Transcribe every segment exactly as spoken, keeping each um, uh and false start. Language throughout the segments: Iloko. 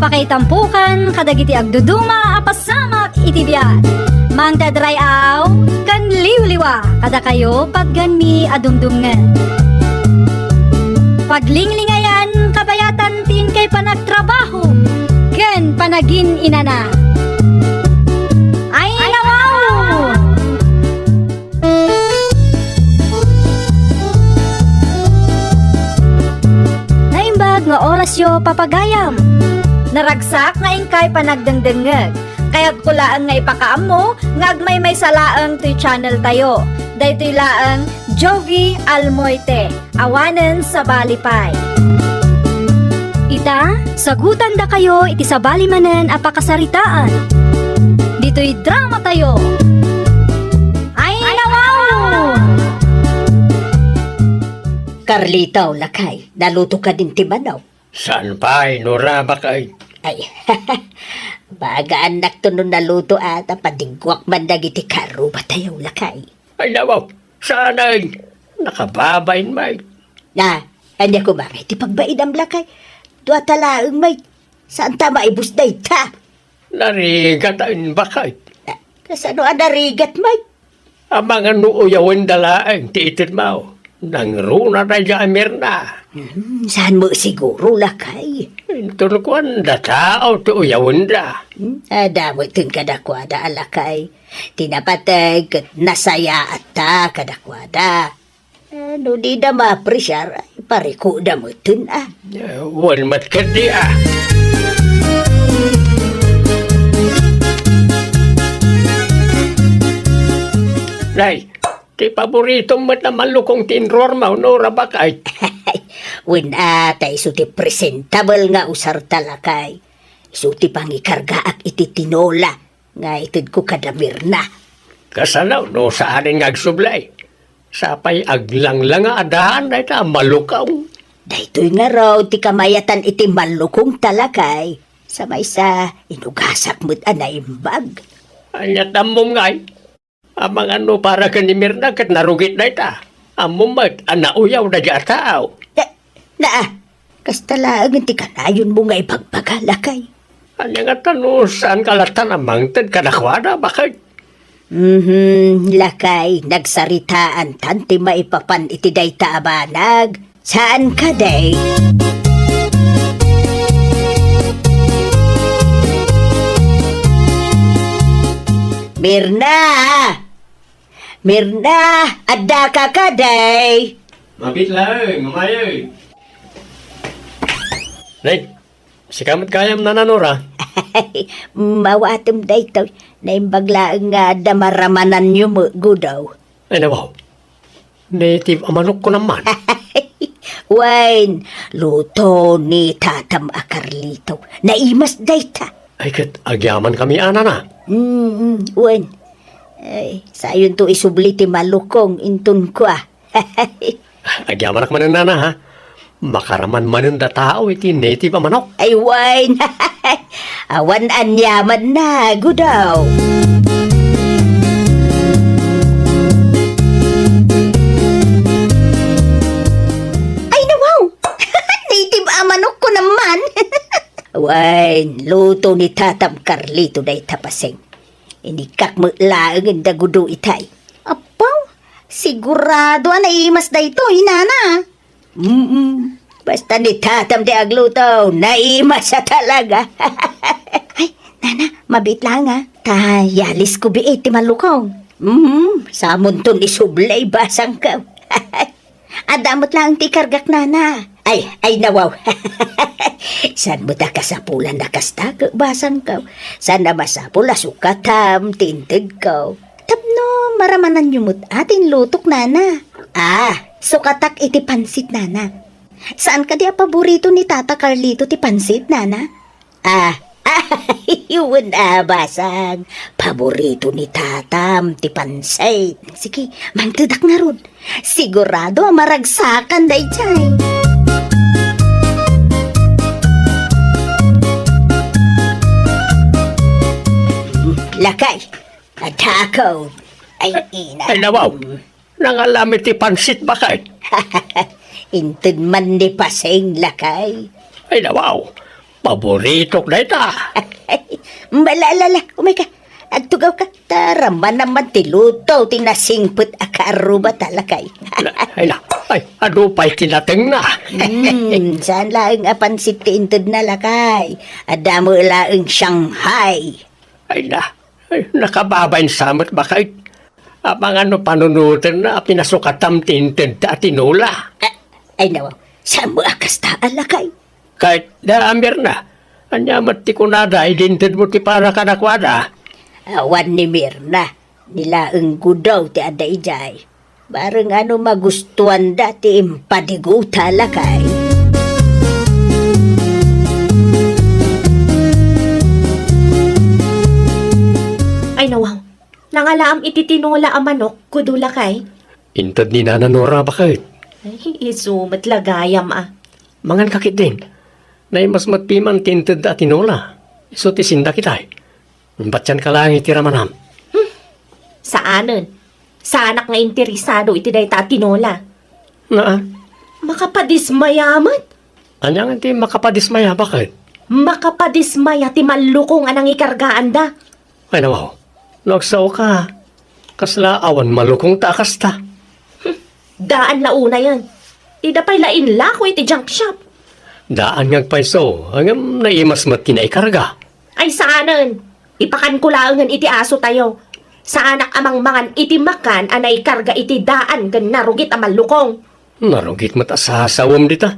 Pakaitampokan kadagiti agduduma a pasamak iti biag. Mangted ray-aw ken liwliwa kadakayo patgenmi a dumdumngeg. Paglinglingayan kabayatan ti inkay panagtrabaho ken panagin-inana. Ay, nawaw! Naimbag nga orasyo, papagayam. Naragsak nga inkay panagdengdengngeg. Kayatko laeng nga ipakaammo nga agmaymaysa laeng toy channel tayo. Daytoy laeng Jovie Almoite. Awanen sabali pay. Ita, sagutandakayo iti sabali manen a pakasaritaan. Ditoy drama tayo. Ay, nawaw! Carlito, lakay, naluto kadin ti manok? Saan pay, Nora, bakay? Ay, bagaannakto no naluto a, ta padigguak man dagiti karuba tayo, lakay. Ay, nawaw, saan ay? Nakababain may. Na, ania koma ngay ti pagbainam, lakay? Dua ta laeng may. Saan ta maibus dayta? Narigat a imbakay. Ah, kasano a narigat may? Amangan no uyawenda laeng ti itedmo. Nangruna daydiay a Mirna. Hmm, saan mo siguro, lakay? Inton kuanda tao ti uyawenda. Hmm, adda metten kadakuada a lakay. Ti napateg ket nasayaatta kadakuada. Eh, no dida maapresiar, ay, parikuda metten, a. Eh, wen met ketdi, a. Nay, ti paboritom met a mallukong ti inruarmo, Nora, bakay? Wen, a, ta isu ti presentable nga usarta, lakay. Isu ti pangikargaak iti tinola nga itedko kada Mirna. Kasano no saanen nga agsubli? Sapay aglanglanga a daan dayta a malukong. Daytoy ngarud ti kamayatan iti malukongta, lakay. Sa maysa, inugasak met a naimbag. Ania ti ammom ngay? Amangan no para ken ni Mirna ket narugit dayta. Ammom met a nauyaw daydiay a tao. Na, na, kasta laeng ti kanayonmo nga ibagbaga, lakay. Ania ngata no saanka latta a mangted kadakuada, bakay? Mhm, lakay, nagsaritaantan ti maipapan iti dayta a banag. Saan kadi? Mirna! Mirna, addaka kadi? Mabiit laeng, umayen. Nay, sika met gayam, Nana Nora. Maawatem daytoy. Naimbag laeng nga adda maramananyo met, Gudaw. Ay, nawaw. Native a manok ko naman. Wen, luto ni tatam a Carlito. Naimas dayta. Ay, ket agyamankami a, Nana. Mm, wen. Ay, sayonto isubli ti malukong inton kua. Agyamanak manen, Nana, ha? Makaraman manen da tao iti native a manok. Ay, wen. Awan aniamanna, Gudaw. Ay, nawaw! Native a manok ko naman! Wen, luto ni Tatam Carlito dayta, Paseng. Inikkak met laeng da Gudaw itay. Apo, sigurado a naimas daytoy, Nana. Mm-mm. Basta ni Tatam ti agluto, naimas a talaga. Ay, Nana, mabiit laeng, a. Ta yalisko biit ti malukong. Mm, samonton isubli, basangko. Adda met laeng ti ikargak, Nana. Ay, ay, nawaw. Saan met a kasapulan a kasta, basangko? Saan a masapul a sukatam ti intedko? Tapno maramananyo met a ti inlutok, Nana. Ah, sukatak iti pansit, Nana. Saan kadi a paborito ni Tata Carlito ti pansit, Nana? Ah, wen a, basang. Paborito ni Tatam ti pansit. Sige, mangtedak ngarud. Sigurado a maragsakan daydiay. Lakay, addaak. Ay, ina. Ay, nawaw. Nangalam iti pansit, bakay. Inted man ni Paseng, lakay. Ay, nawaw. Paboritok dayta. Bala, ala, ala, umay ka. Agtugaw ka. Tara, manaman ti luto, ti nasingpet a kaarruba ta, lakay. Ay, na, ay, adu pay ti natengna. Hmm, saan laeng a pansit ti intedna, lakay? Adda met laeng Shanghai. Ay, na, ay, nakababain sa met, bakay. Amangan no panunotenna a pinasukatam ti intedta a tinola. Ah, ay, nawaw. Saan mo a kasta, lakay? Ket da, Mirna, ania met ti kunada idi intedmo ti para kadakuada? Awan ni Mirna, ni laeng Gudaw ti adda idiay. Bareng no magustuanda ti impadiguta, lakay. Ay, nawaw. Nangalaam iti tinola a manok, Gudo, lakay. Inted ni Nana Nora, bakay. Ay, isu met la gayam a. Mangan ka ketdin. Naimas met piman ti intedda a tinola. Isu ti sindak itay. Batian ka laeng iti ramanam. Hmm. Saanen. Saanak nga interesado iti dayta a tinola. Naa. Makapadismaya met. Ania nga ti makapadismaya, bakay? Makapadismaya ti mallukong a nangikargaanda. Ay, nawaw. No agsaoka, kasla awan mallukongta a kasta. Daan la unayen. Dida pay la inlako iti junk shop. Daan nga agpayso, ngem naimas met ti naikarga. Ay, saanen. Ipakanko laengen iti asotayo. Saanak a mangmangan iti makan a naikarga iti daan ken narugit a mallukong. Narugit met a sasawem dita.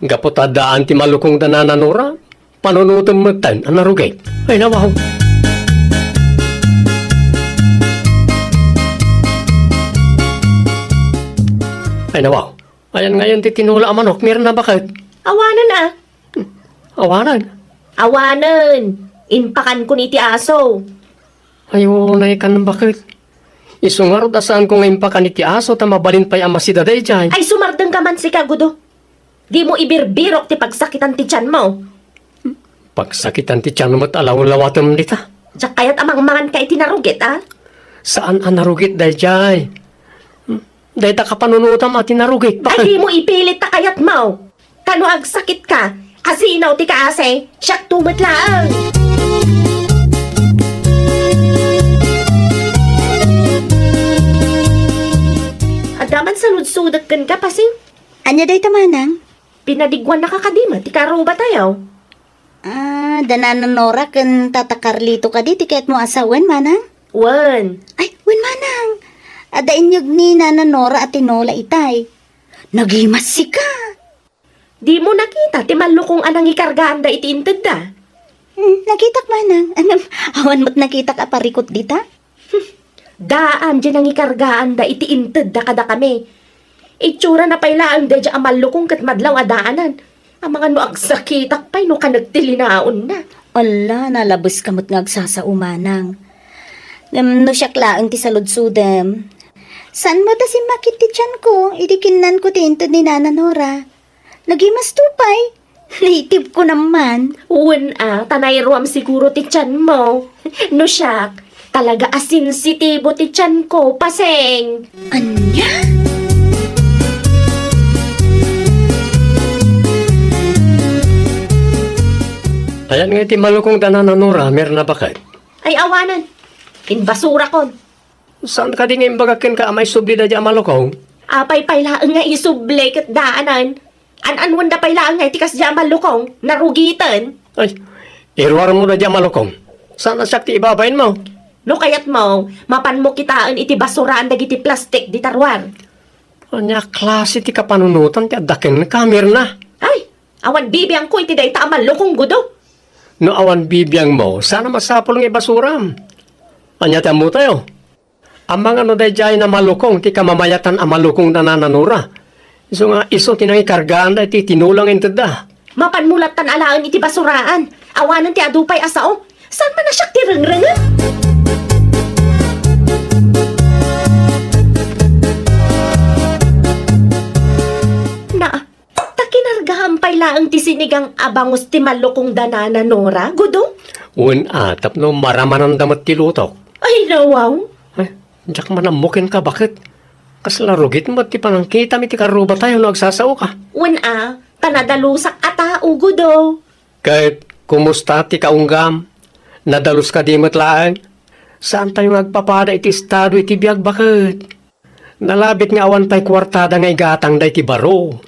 Gapu ta daan ti mallukongda Nana Nora, panunotem metten a narugit. Ay, nawaw. Ay, nawaw. Ayan ngayon ti tinola a manok, Mirna, bakay. Awanen a. Awanen. Awanen. Impakankon iti aso. Ay, unay kan, bakay. Isu ngarud a saanko nga impakan iti aso ta mabalin pay a masida daydiay. Ay, sumardeng ka man sika, Gudo. Dimo ibirbirok ti pagsakitan ti tianmo. Pagsakitan ti tianmo met a lawlawatem dita. Diak kayat a mangmangan ka iti narugit, a? Saan a narugit daydiay. Dayta kapanunotam a ti narugit. Ay, dimo ipilit ta kayatmo. Ta no agsakit ka, asinaw ti kaasi, siakto met laeng. Adda man saludsodek kenka, Pasing? Ania dayta, manang? Pinadiguannaka kadi met ti kaarrubatayo. Ah, da Nana Nora ken Tata Carlito kadi ti kayatmo a sawen, manang? Wen. Ay, wen, manang. Adda inyeg ni Nana Nora a tinola itay. Nagimas sika. Dimo nakita ti mallukong a nangikargaanda iti intedda? Hmm, nakitak, manang. Awan met nakitak a parikut dita? Daan diay nangikargaanda iti intedda kadakami. Itsurana pay laeng daydiay a mallukong ket madlaw a daanan. Amangan no agsakitak pay no kanek ti linaonna. Ala, nalabeska met nga agsasao, manang. Ngem no siak laeng ti saludsodem, saan met a simmakit ti tianko idi kinnanko ti inted ni Nana Nora. Nagimasto pay. Naitibko naman. Wen a, ta nairuam siguro ti tianmo. No siak, talaga a sensitibo ti tianko, Pasing. Ania? Ayan nga iti malukong da Nana Nora, Mirna, bakay. Ay, awanen. Inbasurakon. Saan kadi nga imbagak kenka a maisubli daydiay a malukong? Apay pay laeng nga isubli ket daanan. An-anwenda pay laeng nga iti kasdiay a malukong, narugiten. Ay, iruarmo daydiay a malukong. Saan a siak ti ibabainmo? No kayatmo, mapanmo kitaen iti basuraan dagiti plastik dita ruar. Ania a klase ti kapanunotan ti adda kenka, Mirna? Ay, awan bibiangko iti dayta a malukong, Gudo. No awan bibiangmo, saan a masapul nga ibasuram. Ania ti ammotayo? Amangan no daydiay a malukong ti kamamayatan a malukong da Nana Nora. Isu nga isu ti nangikargaanda iti tinola nga intedda. Mapanmo lattan alaen iti basuraan. Awanen ti adu pay a sao. Saan man a siak ti rengrengem? Naa, ta kinargaam pay laeng ti sinigang a bangus ti malukong da Nana Nora, Gudo? Wen a, tapno maramananda met ti lutok. Ay, nawaw. Ay, diak man ammo kenka, baket. Kasla rugit met ti panangkitam iti karrubatayo no agsasaoka. Wen a, ta nadalusak a tao, Gudo. Ket kumusta ti kaunggam? Nadalus kadi met laeng? Saantayo nga agpapada iti estado iti biag, baket? Nalabit nga awan pay kuartada nga igatangda iti baro.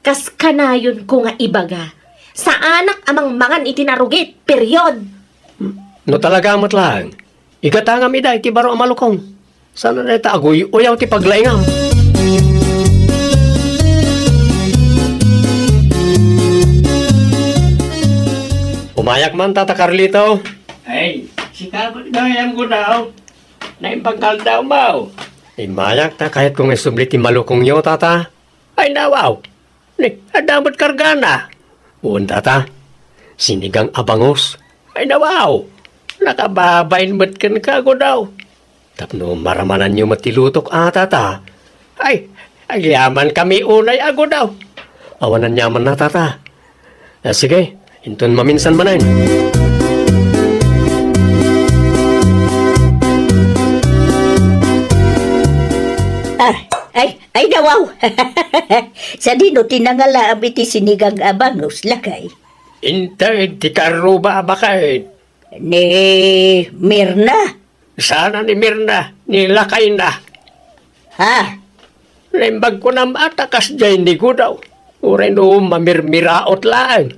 Kas kanayonko nga ibaga, saanak a mangmangan iti narugit, period. No talaga met laeng, igatangam ida iti baro a malukong. Saan a dayta aguy-uyaw ti paglaingam. Umayak man, Tata Carlito. Ay, sika met gayam, Gudaw. Naimbag nga aldaw, maw. Immayak ta kayatko nga isubli ti malukongyo, Tata. Ay, nawaw. Ni, adda met kargana. Wen, Tata. Sinigang a bangus. Ay, nawaw. Nakababain met kenka, Gudaw. Tapno maramananyo met ti lutok a, Tata. Ay, agyamankami unay a, Gudaw. Awan aniamanna, Tata. Ah, sige, inton maminsan manen. Ah, ay, ay, nawaw. Sadino ti nangalaam iti sinigang a bangus, lakay? Inted ti kaarruba a baket. Ni Mirna? Saan a ni Mirna, ni lakayna. Ha? Naimbag kunam a ta kasdiay ni Gudaw. Uray no mamirmiraot laeng.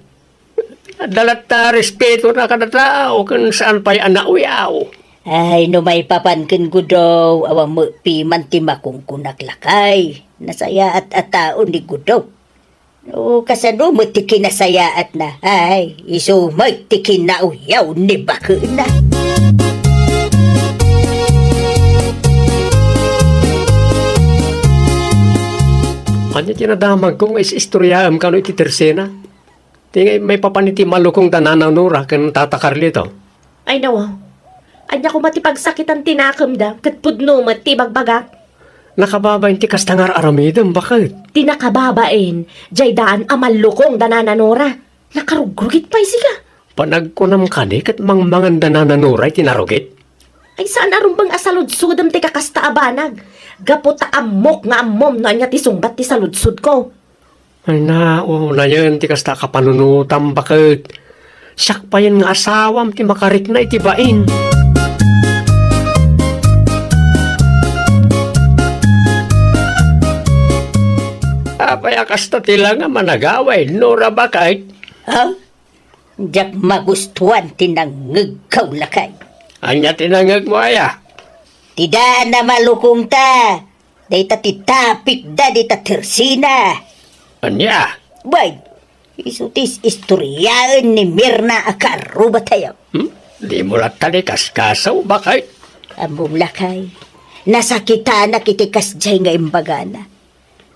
Adda latta respetona kada tao ken saan pay a nauyaw. Ay, no maipapan ken Gudaw, awan met piman ti makungkunak, lakay. Nasayaat a tao ni Gudaw. No kasano met ti kinasayaatna, ay, isu met ti kinauyaw ni baketna. Ania ti nadamagko nga is-istoriaem kano iti tersena? Ti ngay maipapan iti malukong da Nana Nora ken Tata Carlito. Ay, nawaw. Ania koma ti pagsakitan ti nakemda ket pudno met ti ibagbagak? Nakababain ti kasta nga ar-aramidem, baket. Ti nakababain, jay daan a mallukong da Nana Nora. Nakarugrugit pay sika. Panagkunam kadi ket mangmangan da Nana Nora iti narugit? Ay, saan a rumbeng a saludsodem ti kakasta a banag. Gapu ta ammok nga ammom no ania ti sungbat ti saludsodko. Ay, naonayen ti kasta a kapanunotam, baket. Siak payen nga asawam ti makarikna iti bain. Apay a kasta ti langam a nagawid, Nora, baket? Ha? Diak magustuan ti nangngegko, lakay. Ania ti nangngegmo, aya? Ti daan a malukongta. Dayta ti topicda dita tersena. Ania? Wen, isu ti istoriaen ni Mirna a kaarrubatayo. Hmm? Dimo latta ni kaskaso, baket? Ammom, lakay. Nasakitanak iti kasdiay nga imbagana.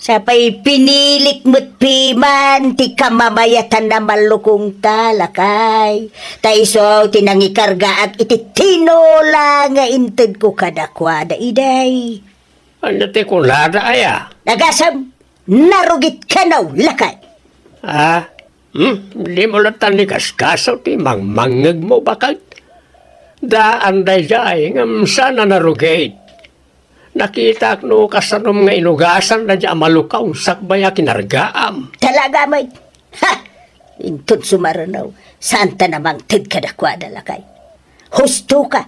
Sa pay pinilik met piman ti kamamayatan a mallukongta, lakay. Ta isu ti nangikargaak iti tinola nga intedko kadakuada idi. Ania ti kunada, aya? Nagasem, narugit kano, lakay. Ah, hmm, dimo latta ni kaskaso ti mangmangngegmo, baket? Daan daydiay, ngem saan a narugit. Nakitaak no kasanom nga inugasan daydiay a malukong sakbay a kinargaam. Talaga met? Ha! Inton sumaruno, saanta a mangted kadakuada, lakay. Husto ka.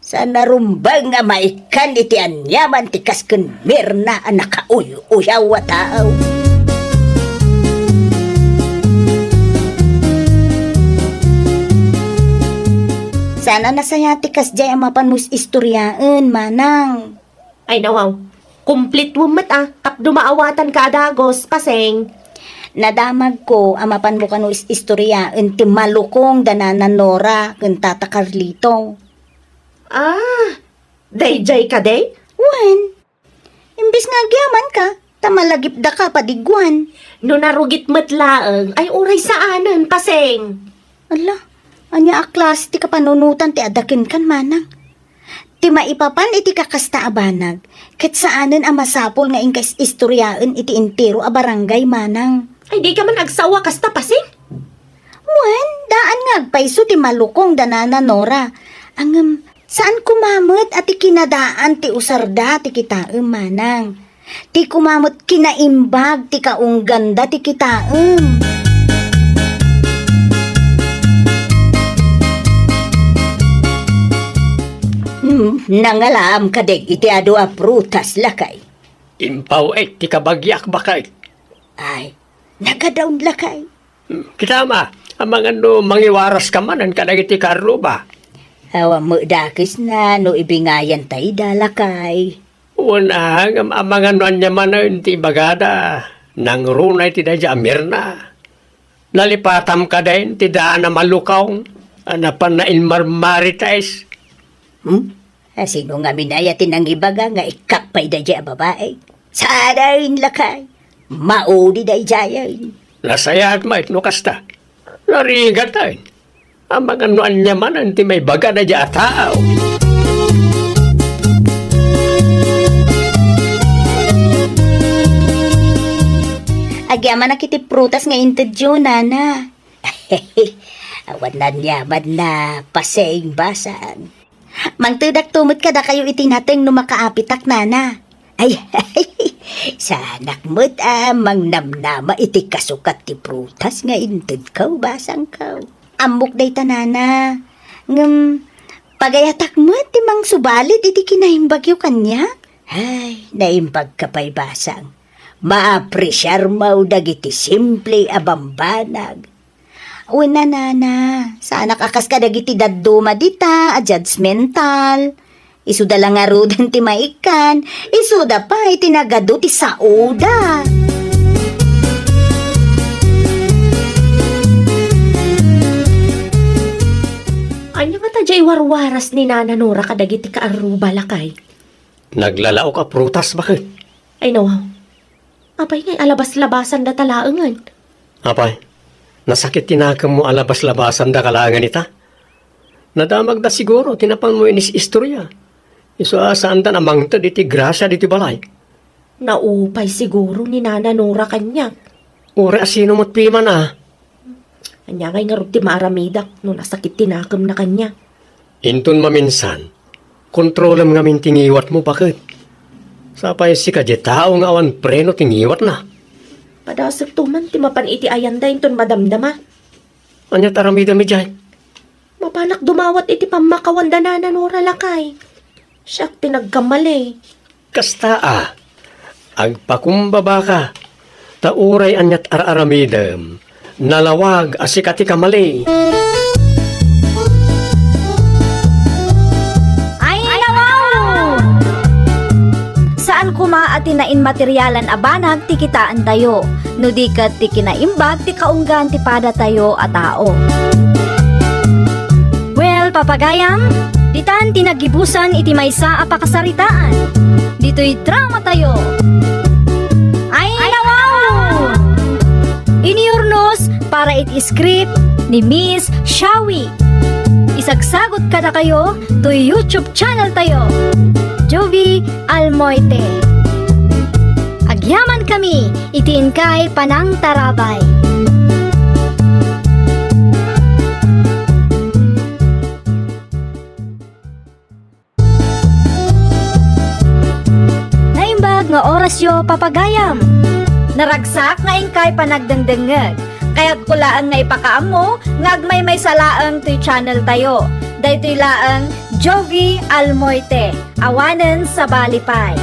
Saan a rumbeng a maikkan iti aniaman ti kas ken Mirna a nakauy-uyaw a tao. Saan a nasayaat ti kasdiay a mapanmo is-istoriaen, manang. Ay, nawaw. Kumplituem met a, tapno maawatanka a dagus, Paseng. Nadamagko a mapanmo kano is-istoriaen ti malukong da Nana Nora ken Tata Carlito. Ah, daydiay kadi? Wen. Imbes nga agyamanka, ta malagipdaka padigguan. No narugit met laeng, ay uray saanen, Paseng. Ala, ania a klase ti kapanunotan ti adda kenkan, manang? Ti maipapan iti kakasta a banag, ket saanen a masapul nga inka is-istoriaen iti entero a barangay, manang. Ay, dika man agsao a kasta, Paseng? Wen, daan nga agpayso ti malukong da Nana Nora. Ngem, saan koma met a ti kinadaan ti usarda ti kitaem, manang. Ti koma met kinaimbag ti kaungganda ti kitaem. Hmm, nangalaam kadi iti adu a prutas, lakay? Impaw-ek ti kabagiak, baket. Ay, nagadawn, lakay. Hmm, kitam a, amangan no mangiwaraska manen kadagiti kaarruba. Awan met dakesna no ibingayan ta ida, lakay. Wen a, ngem amangan no ania manen ti ibagada, nangruna iti daydiay a Mirna. Nalipatam kadi ti daan a malukong a napan nainmarmaritize. Hmm? A, sino ngamin aya ti nangibaga nga ikkak pay daydiay a babai? Saan, lakay. Maudi daydiayen. Nasayaat met no kasta. Narigat, ay. Amangan no ania manen ti maibaga daydiay a tao. Agyamanak iti prutas nga intedyo, nana. Awan aniamanna, paseng, basang. Mangtedakto met kadakayo iti nateng no makaapitak, nana. Ay, saanak met a mangnamnama iti kasukat ti prutas nga intedko, basangko. Ammok dayta, nana. Ngem, pagayatak met ti mangsubalit iti kinaimbagyo kaniak. Ay, naimbagka pay, basang. Maapresiarmo dagiti simple a bambanag. Wen a, nana, saanak a kas kadagiti dadduma dita a judgmental. Isuda la ngaruden ti maikkan, isuda pay ti nagadu ti saoda. Ania ngata diay iwarwaras ni Nana Nora kadagiti kaarruba, lakay? Naglalaok a prutas, baket. Ay, nawaw. Apay ngay a labas-labasanda ta laengen? Apay, nasakit ti nakemmo a labas-labasanda ka laengen ita? Nadamagda siguro ti napanmo inis-istorya. Isu a saanda a mangted iti grasia ditoy balay. Naupay siguro ni Nana Nora kaniak. Uray a sino met piman a. Ania ngay ngarud ti maaramidak no nasakit ti nakemna kaniak? Inton maminsan, kontrolem ngamin ti ngiwatmo, baket. Sapay sika diay tao nga awan preno ti ngiwatna. Padasekto man ti mapan iti ayanda inton madamdama. Ania ti aramidem idiay? Mapanak dumawat iti pammakawanda Nana Nora, lakay. Siak ti nagkamali. Kasta a, agpakumbabaka, ta uray aniat ar-aramidem, nalawag a sika ti kamali. Ay, nawaw! Saan koma a ti nainmaterialan a banag ti kitaentayo, no di ket ti kinaimbag ti kaunggan ti padatayo a tao. Well, papagayam, ditan ti naggibusan iti maysa a pakasaritaan. Ditoy dramatayo. Ay, nawaw! Inurnos para iti script ni Miss Shawi. Isagsagot kadakayo toy YouTube channel tayo, Jovie Almoite. Agyaman kami iti inkay panangtarabay. Naimbag nga orasyo, papagayam. Naragsak nga inkay panagdengdengngeg. Kayatko laeng nga ipakaammo nga agmaymaysa laeng toy channel tayo. Daytoy laeng Jovie Almoite, awanen sabali pay.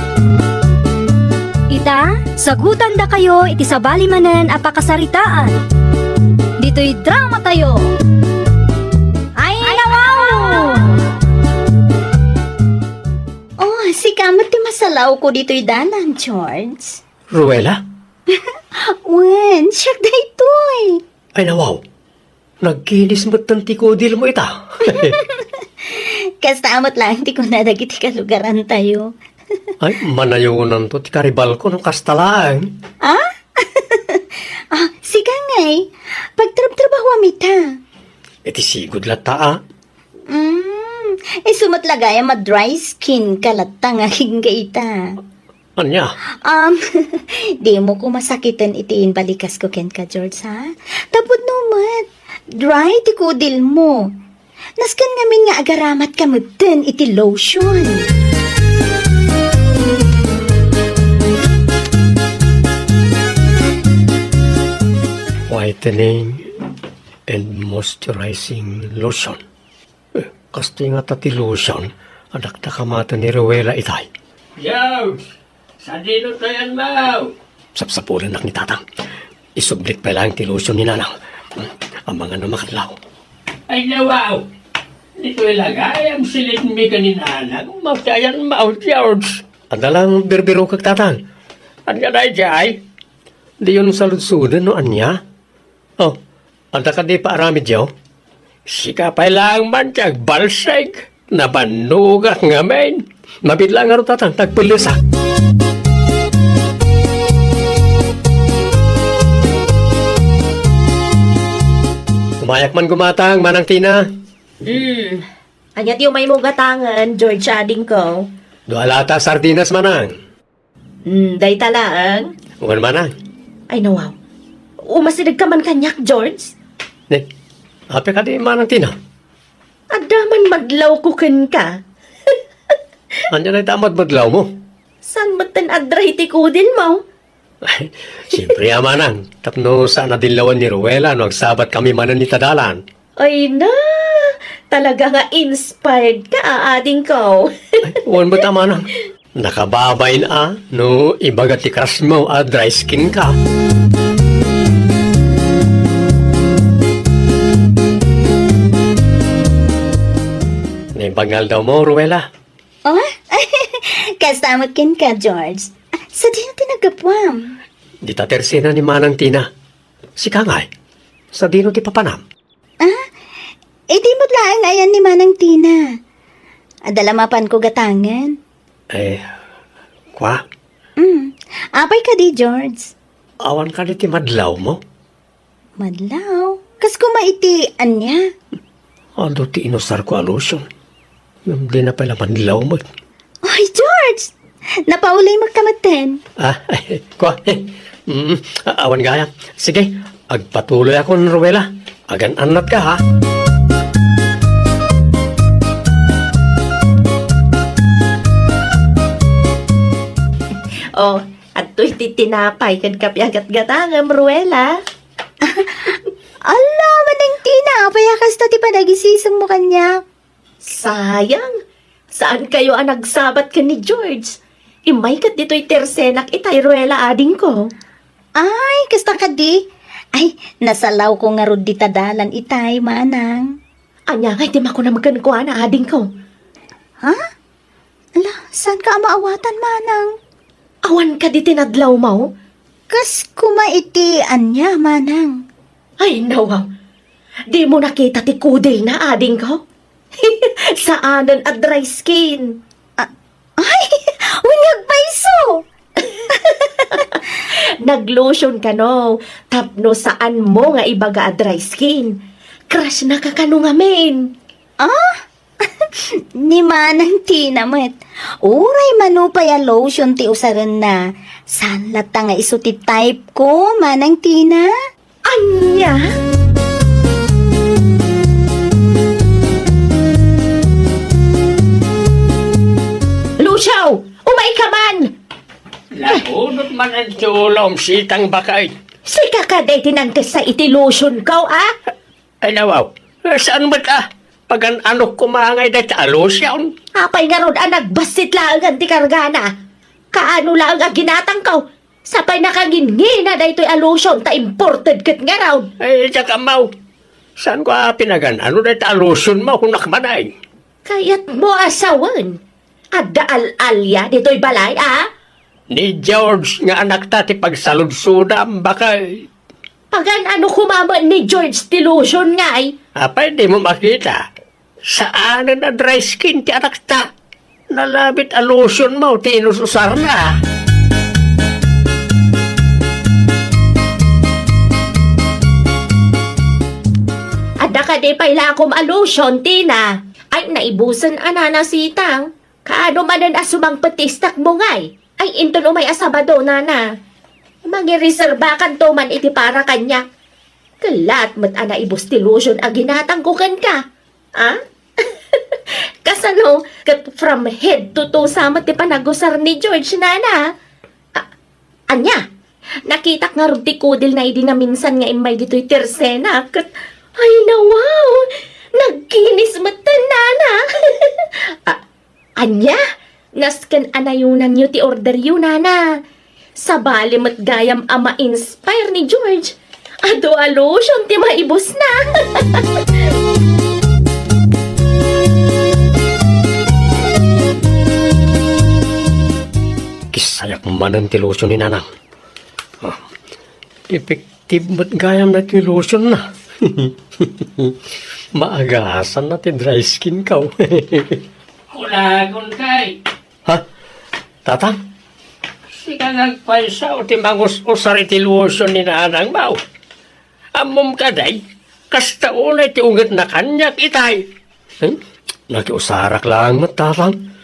Ita, sagutandakayo iti sabali manen a pakasaritaan. Ditoy dramatayo. Ay, nawaw! Oh, sika met ti masalawko ditoy dalan, George. Ruela? Wen, siak daytoy. Ay, nawaw. Nagkinis metten ti kudilmo ita. Kasta met laeng ti kuna dagiti kalugarantayo. Ay, manayonanto ti karibalko no kasta laeng. Ah? Ah, sika ngay, pagtrabtrabahuam ita. Iti sigud latta, a. Mm, isu met la gayam a dry skin ka latta nga agingga ita. Ania? Um, dimo ko masakiten iti imbalikasko kenka, George, ha? Tapno met, dry ti kudilmo. Nasken ngamin nga agaramat ka metten iti lotion. Whitening and moisturizing lotion. Eh, kastoy ngata ti lotion Adda kamaten ni Ruela itay. George! Sadino tayan mo? Sapsapulennak ni Tatang. Isublik pay laeng ti lotion ni Nanang. Amangan no makadlaw. Ay, nawaw! Ditoy lagayam silidmi ken ni Nanang. Masiayan mo, George. Adda lang birbirokek, Tatang. Ania daydiay? Diyon saludsoden no ania? Oh, adda kadi paaramidyo? Sika pay laeng man ti agbalsig. Nabannogak ngamin. Mabiit laeng ngarud, Tatang, ta agpellesak. Umayak man gumatang, Manang Tina. Hmm. Ania ti umaymo gatangen, George, adingko? Dua lata sardinas, Manang. Hmm, dayta laeng? Wen, Manang. Ay, nawaw. Umasidegka man kaniak, George? Ne, apay kadi, Manang Tina? Adda man madlawko kenka. Ania dayta a madmadlawmo? Saan metten adray ti kudilmo? Ay, siempre a, Manang. Tapno saan a dinlawan ni Ruela no agsabatkami manen ita dalan. Ay na, talaga nga inspired ka, a, adingko. Ay, wen met a, Manang. Nakababain a no ibaga ti crush mo a dry skin ka. Naimbag nga aldawmo, Ruela. Oh? Kasta met kenka, George. Ah, sadino ti naggapuam? Dita tersena ni Manang Tina. Sika ngay, sadino ti papanam? Ah, idi met laeng ayan ni Manang Tina. Adda la mapanko gatangen. Eh, kwa? Mm. Apay kadi, George? Awan kadi ti madlawmo? Madlaw? Kas koma iti ania? Adu ti inusarko a lotion. Ngem dina pay la madlaw met. Ay, George! Napaulay mo ka metten. Ah, kwa? Mm, a-, awan gayam. Sige, agpatuloyakon, Ruela. Agan-annat ka, ha? Oh, adtoy ti tinapay ken kape a gatgatangem, Ruela. Ala, Manang Tina, apay a kasta ti panagisisem mo kaniak? Sayang, saan kayo a nagsabat ken ni George. Immay ket ditoy tersenak itay, Ruela, adingko. Ay, kasta kadi? Ay, nasalawko ngarud dita dalan itay, Manang. Ania ngay ti makunam kenkuana, adingko? Ha? Ala, saanka a maawatan, Manang? Awan kadi ti nadlawmo? Kas koma iti ania, Manang? Ay, nawaw. Dimo nakita ti kudilna, adingko? Saanen a dry skin. A-, ay, wen nga agpayso! Naglotion kano, tapno saanmo nga ibaga a dry skin. Crush na ka kano ngamin. Ah? Ni Manang Tina met. Uray mano pay a lotion ti usarenna, saan latta nga isu ti type ko, Manang Tina? Ania? Lucio! Umay ka man! Naunot man ang tulom, sitang bakay. Sika ka day ti nangkessa iti lotion ko, ah? Ay, nawaw. Eh, saan met, ah? Pagan-anok koma ngay dayta a lotion? Apay ngarud a nagbassit laengan ti kargana? Kaano laeng a ginatangko? Sapay nakanginngina daytoy a lotion ta imported ket ngarud. Ay, diak ammo. Saanko a pinagan-ano dayta a lotion mo, kunak man ay? Kayatmo a sawen. Adda al-alia ditoy balay, a? Ni George nga anakta ti pagsaludsodam, bakay. Pagan-ano koma met ni George ti lotion ngay? Apay, dimo makita? Saanen a dry skin ti anakta. Nalabit a lotion mo ti inus-usarna. Adda kadi pay lakom a lotion, Tina? Ay, naibusen a, Nana Sitang. Kaano manen a sumangpet ti istakmo ngay? Ay, inton umay a Sabado, Nana. Mangireserbakanto man iti para kaniak. Kellaat met a naibus ti lotion a ginatangko kenka. Ah? Kasano, ket from head to toe sa met ti panagusar ni George, Nana? A-, ania? Nakitak ngarud ti kudilna idi naminsan nga immay ditoy tersena, ket, ay, nawaw! Nagkinis metten, Nana! A-, Ania? Nasken a nayonanyo ti orderyo, nana. Sabali met gayam a ma-inspire ni George. Adu a lotion ti maibusna. Kisayak manen ti lotion ni Nanang. Ah, effective met gayam na ti lotion na. Maagasan na ti dry skin ko. Kulagon kay. Ha? Tatang? Sika nga agpaysa ti mangus-usar iti lotion ni Nanang, baw. Ammom kadi, kasta unay ti ungetna kaniak itay. Hmm? Nakiusarak lang met, Tatang.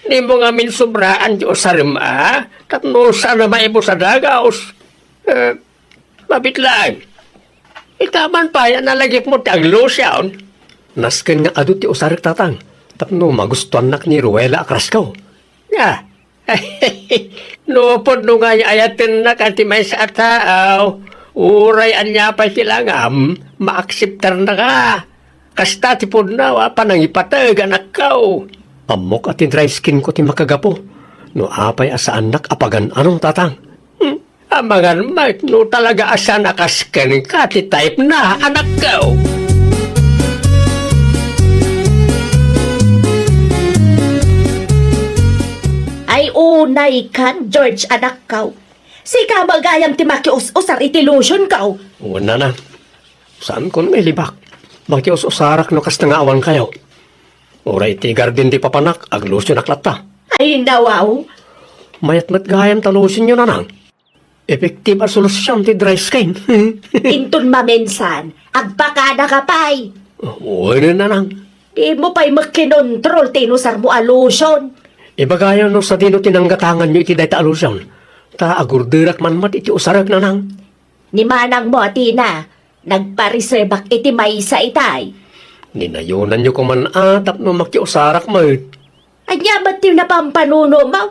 Dimo ngamin sobraan ti usarem a, tapno saan a maibus a dagaos. Eh, mabitlaan. Itaman pay a nalagipmo ti aglotion. Nasken nga adu ti usarek, Tatang, tapno magustuannak ni Ruela a crush ko. Ah, no pudno nga ay-ayatennak ti maysa a tao, uray ania pay ti langam, maakseptarnaka. Kasta ti pudno a panangipateg, anakko. Ammok a ti dry skin ko ti makagapu no apay a saannak a pagan-anon, Tatang. Hmm, amangan met no talaga a saan a kas kenka ti type na, anakko. Ay, unay kan, George, anakko. Sika met gayam ti makius-usar iti lotion ko. Wen, Nanang. Saankon nga ilibak. Makius-usarak no kasta nga awan kayo. Uray ti garden di papanak, aglotionak latta. Ay, nawaw. Mayat met gayam ta lotionyo, Nanang. Effective a solusyon ti dry skin. Inton mamensan, agpakada ka pay. Wen, Nanang. Di mo pay makinontrol ti inusar mo a lotion. Ibagayo no sadino ti nanggatanganyo iti dayta a lotion. Ta agurderak man met iti usarek, Nanang. Ni manang mo, Atina, nagpareservak iti maysa itay. Ninayonanyo koman a tapno makiusarak met. Ania met ti napampanuno mo?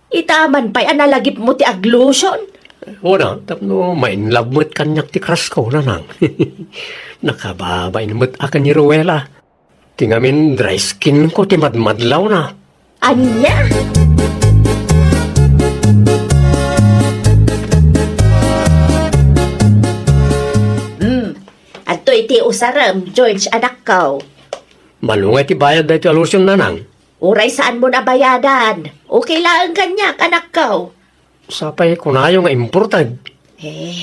Itaman pay a nalagip mo ti aglotion. Wen a, tapno ma-in love met kaniak ti crush ko, Nanang. Nakababain met a ken ni Ruela. Ti ngamin dry skin ko ti madmadlawna. Ania? Hmm, adtoy ti usarem, George, anakko. Mano nga ti bayad daytoy a lotion, Nanang? Uray saan mo na bayadan. Okay laeng kaniak, anakko. Sapay kunayo nga imported. Eh,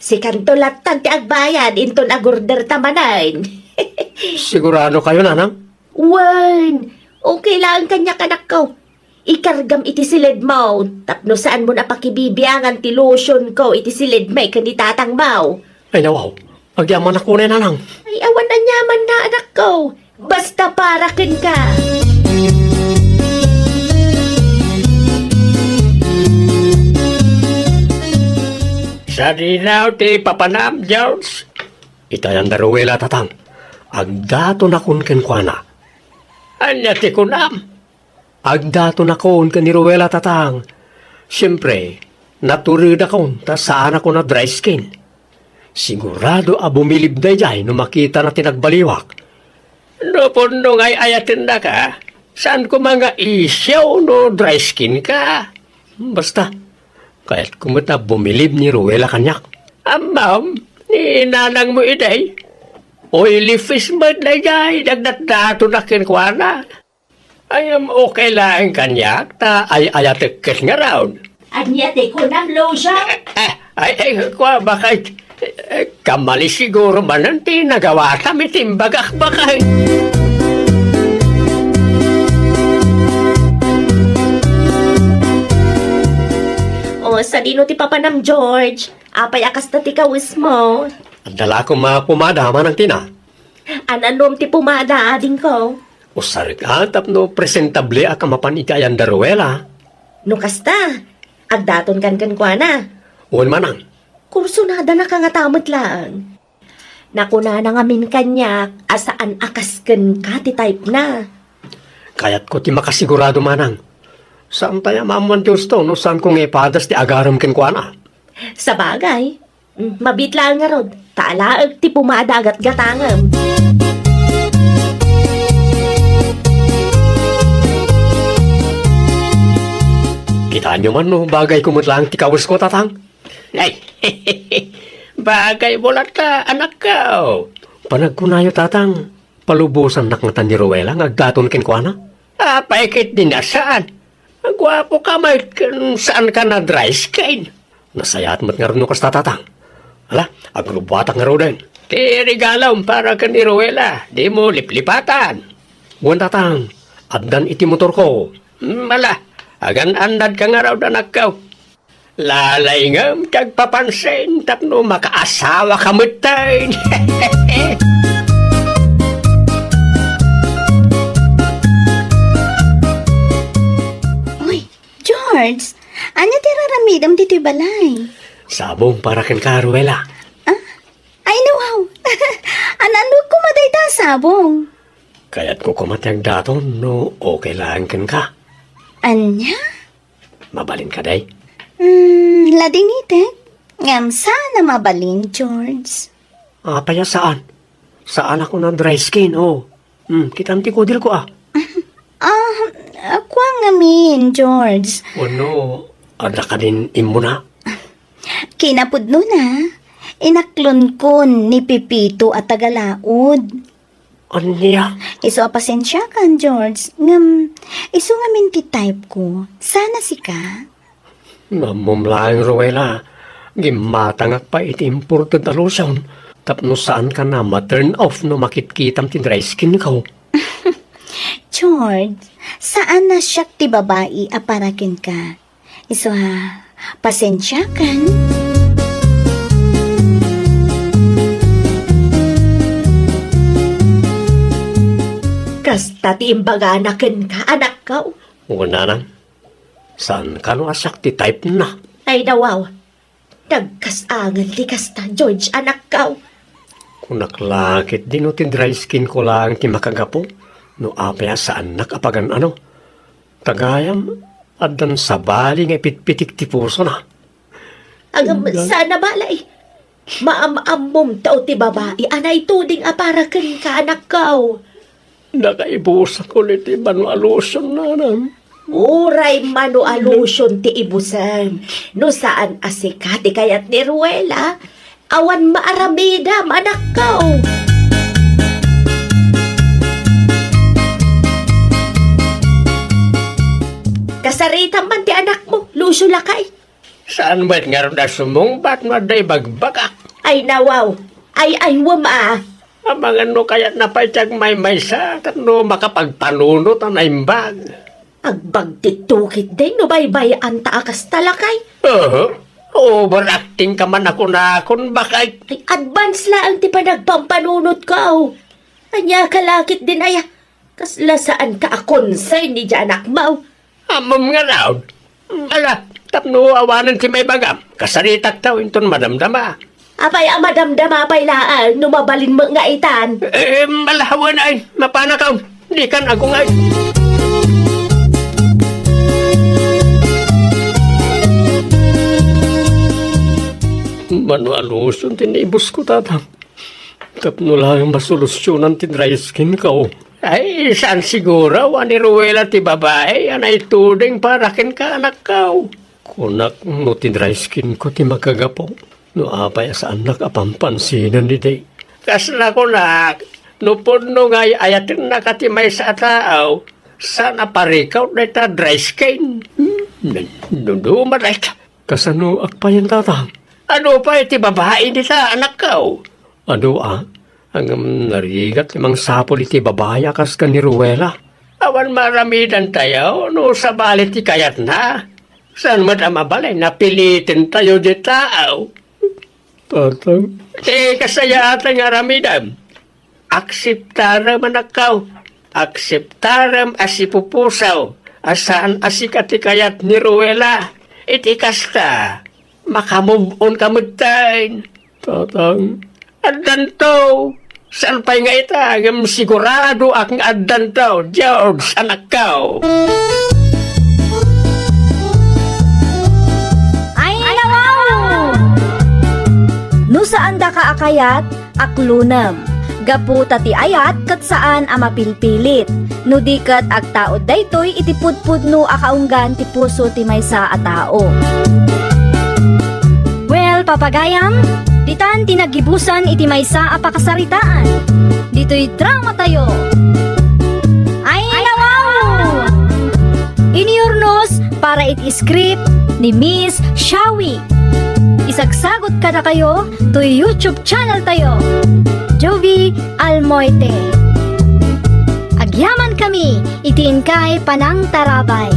sikanto lattan ti agbayad inton agorder ta manen. Sigurado kayo, Nanang? Wen, okay laeng kaniak, anakko. Ikargam iti siled mo, tapno saan mo na pakibibiangan ti lotion ko iti siled mi ken ni tatang mo. Ay, nawaw. Agyamanak unay, Nanang. Ay, awan aniamanna, anakko. Basta para kenka. Sadino ti papanam, George? Iti ayan da Ruela, tatang. Agdatonakon kenkuana. Ania ti kunam? Agdatonakon ken ni Ruela, tatang. Siempre, naturedakon ta saanakon a dry skin. Sigurado a bumilib daydiay no makitana ti nagbaliwak. No pudno nga ay-ayatennaka, saan koma nga issue no dry skin ka. Basta, kayatko met a bumilib ni Ruela kaniak. Ammom, ni nanang mo idi, oily face met daydiay, nagdatdatonak kenkuana. Ay, am, okay laeng kaniak, ta ay-ayatek ket ngarud. Ania ti kunam, Lucio? Eh, ay, ay, kua, bakit? Eh, kamali siguro manen ti nagawatam iti imbagak, bakit? O, sadino ti papanam, George? Apay a kasta ti kawesmo? Adda la koma pomada, Manang Tina. An-anom ti pomada, adingko? Usarek a tapno presentabliak a mapan iti ayan da Ruela. No kasta, agdatonkan kenkuana. Wen, Manang. Kursonadanaka ngata met laeng. Nakunana ngamin kaniak a saan a kas kenka ti type na. Kayatko ti makasigurado, Manang. Saantay a maammoan ti husto no saanko nga ipadas ti agarem kenkuana. Sabagay, mm, mabiit laeng ngarud, ta alaek ti pomada a gatgatangem. Tanyo man no, bagay ko met laeng ti kawesko, Tatang. Ay, bagay mo latta, anakko. Panagkunayo, Tatang, palubosannak ngata ni Ruela nga agdaton kenkuana. Apay ket di na saan? Guapo ka met ken saan ka na dry skin. Nasayaat met ngarud no kasta, Tatang. Ala, agrubuatak ngaruden. Ti regalom para ken ni Ruela, dimo liplipatan. Wen, Tatang, addan iti motorko. Hmm, ala, agan-annadka ngarud, anakko. Lalayngem ti agpapansin tapno makaasawa ka metten. Uy, George, ania ti raramidem ditoy balay? Sabong para kenka, Ruela. Ah? Ay, no, wow. An-anok koma dayta a sabong? Kayatko koma ti agdaton no okay laeng kenka. Ania? Mabalin kadi? Hmm, ladingitek. Ngem saan a mabalin, George. Apay a saan? Saan ako na dry skin, oh. Hmm, kitam ti kudilko, ah. Ah, kua ngamin, George. Wenno, adda kadin immuna? Kinapudnona, inaklonkon ni Pepito a taga-Laod. Ania? Isu a pasensiakan, George. Ngem, isu ngamin ti type ko. Saan a sika? Ammom laeng, Ruela, gimmatangak pay iti imported a lotion tapno saanka na ma-turn off no makitkitam ti dry skin ko. George, saan a siak ti babai a para kenka. Isu a, pasensiakan. Kasta ti imbagana kenka, anakko. Kunana, saan kano a siak ti type na? Ay, dawaw. Nagkas-angel ti kasta, George, anakko. Kunak la ketdi no ti dry skin ko laeng ti makagapu, no apay a saannak a pagan-ano. Ta gayam, addan sabali nga ipitpitik ti pusona. Ngem, saan a balay. Maam-ammom ta ti babai a naituding a para kenka, anakko. Nakaibusakon iti mano a lotion, nanang. Uray mano a lotion ti ibusem. No saan a sika ti kayat ni Ruela, awan maaramidam, anakko. Kasaritam man ti anakmo, Lucio lakay. Saan met ngarud a sumungbat no adda ibagbagak? Ay, nawaw. Ay, ay, wama. Amangan no kayatna pay ti agmaymaysa tapno makapagpanunot a naimbag. Agbagtitto ketdi no baybay-anta a kasta, lakay. Aha. Overacting ka man a kunakon, bakay. Ay, advance laeng ti panagpampanunotko. Ania ka la ketdin aya? Kasla saanka a concern iti anakmo. Ammom ngarud. Ala, tapno awanen ti maibagam, kasaritakto inton madamdama. Apay a madamdama pay laeng no mabalin met nga itan? Eh, malahawan ay, mapanakam. Dikan agungay. Mano a lotion ti naibusko, Tatang? Tapno laeng masolusionan ti dry skin ko. Ay, saan siguro a ni Ruela ti babai a naituding para kenka, anakko. Kunak no ti dry skin ko ti makagapu, no apay a saannak a pampansinen idi. Kasla kunak, no pudno nga ay-ayatennaka ti maysa a tao, saan a parikaw dayta dry skin. Hmm, nuduma dayta. Kasano agpayan, Tatang? Adu pay ti babai dita, anakko? Adu a, ngem narigat ti mangsapul iti babai a kas ken ni Ruela. Awan maaramidantayo no sabali ti kayatna. Saan met a mabalin a pilitentayo dita, aw? Tatang. Ti kasayaatan nga aramidem. Akseptarem, anakko. Akseptarem a sipupusaw a saan a sika ti kayat ni Ruela. Iti kasta, makamove-on ka metten. Tatang. Addanto. Saan pay nga ita, ngem siguradoak nga addanto, George, anakko. Ay, nawaw! No saandaka a kayat, aklonem. gapu ta ti ayat ket saan a mapilpilit, no di ket agtaud daytoy iti pudpudno a kaunggan ti puso ti maysa a tao. Well, papagayam, ditan ti naggibusan iti maysa a pakasaritaan. Ditoy drama tayo. Ay, nawaw! Iniurnos para iti script ni Miss Shawi. Isagsagot kadakayo toy YouTube channel tayo, Jovi Almoite. Agyaman kami iti inkay panangtarabay.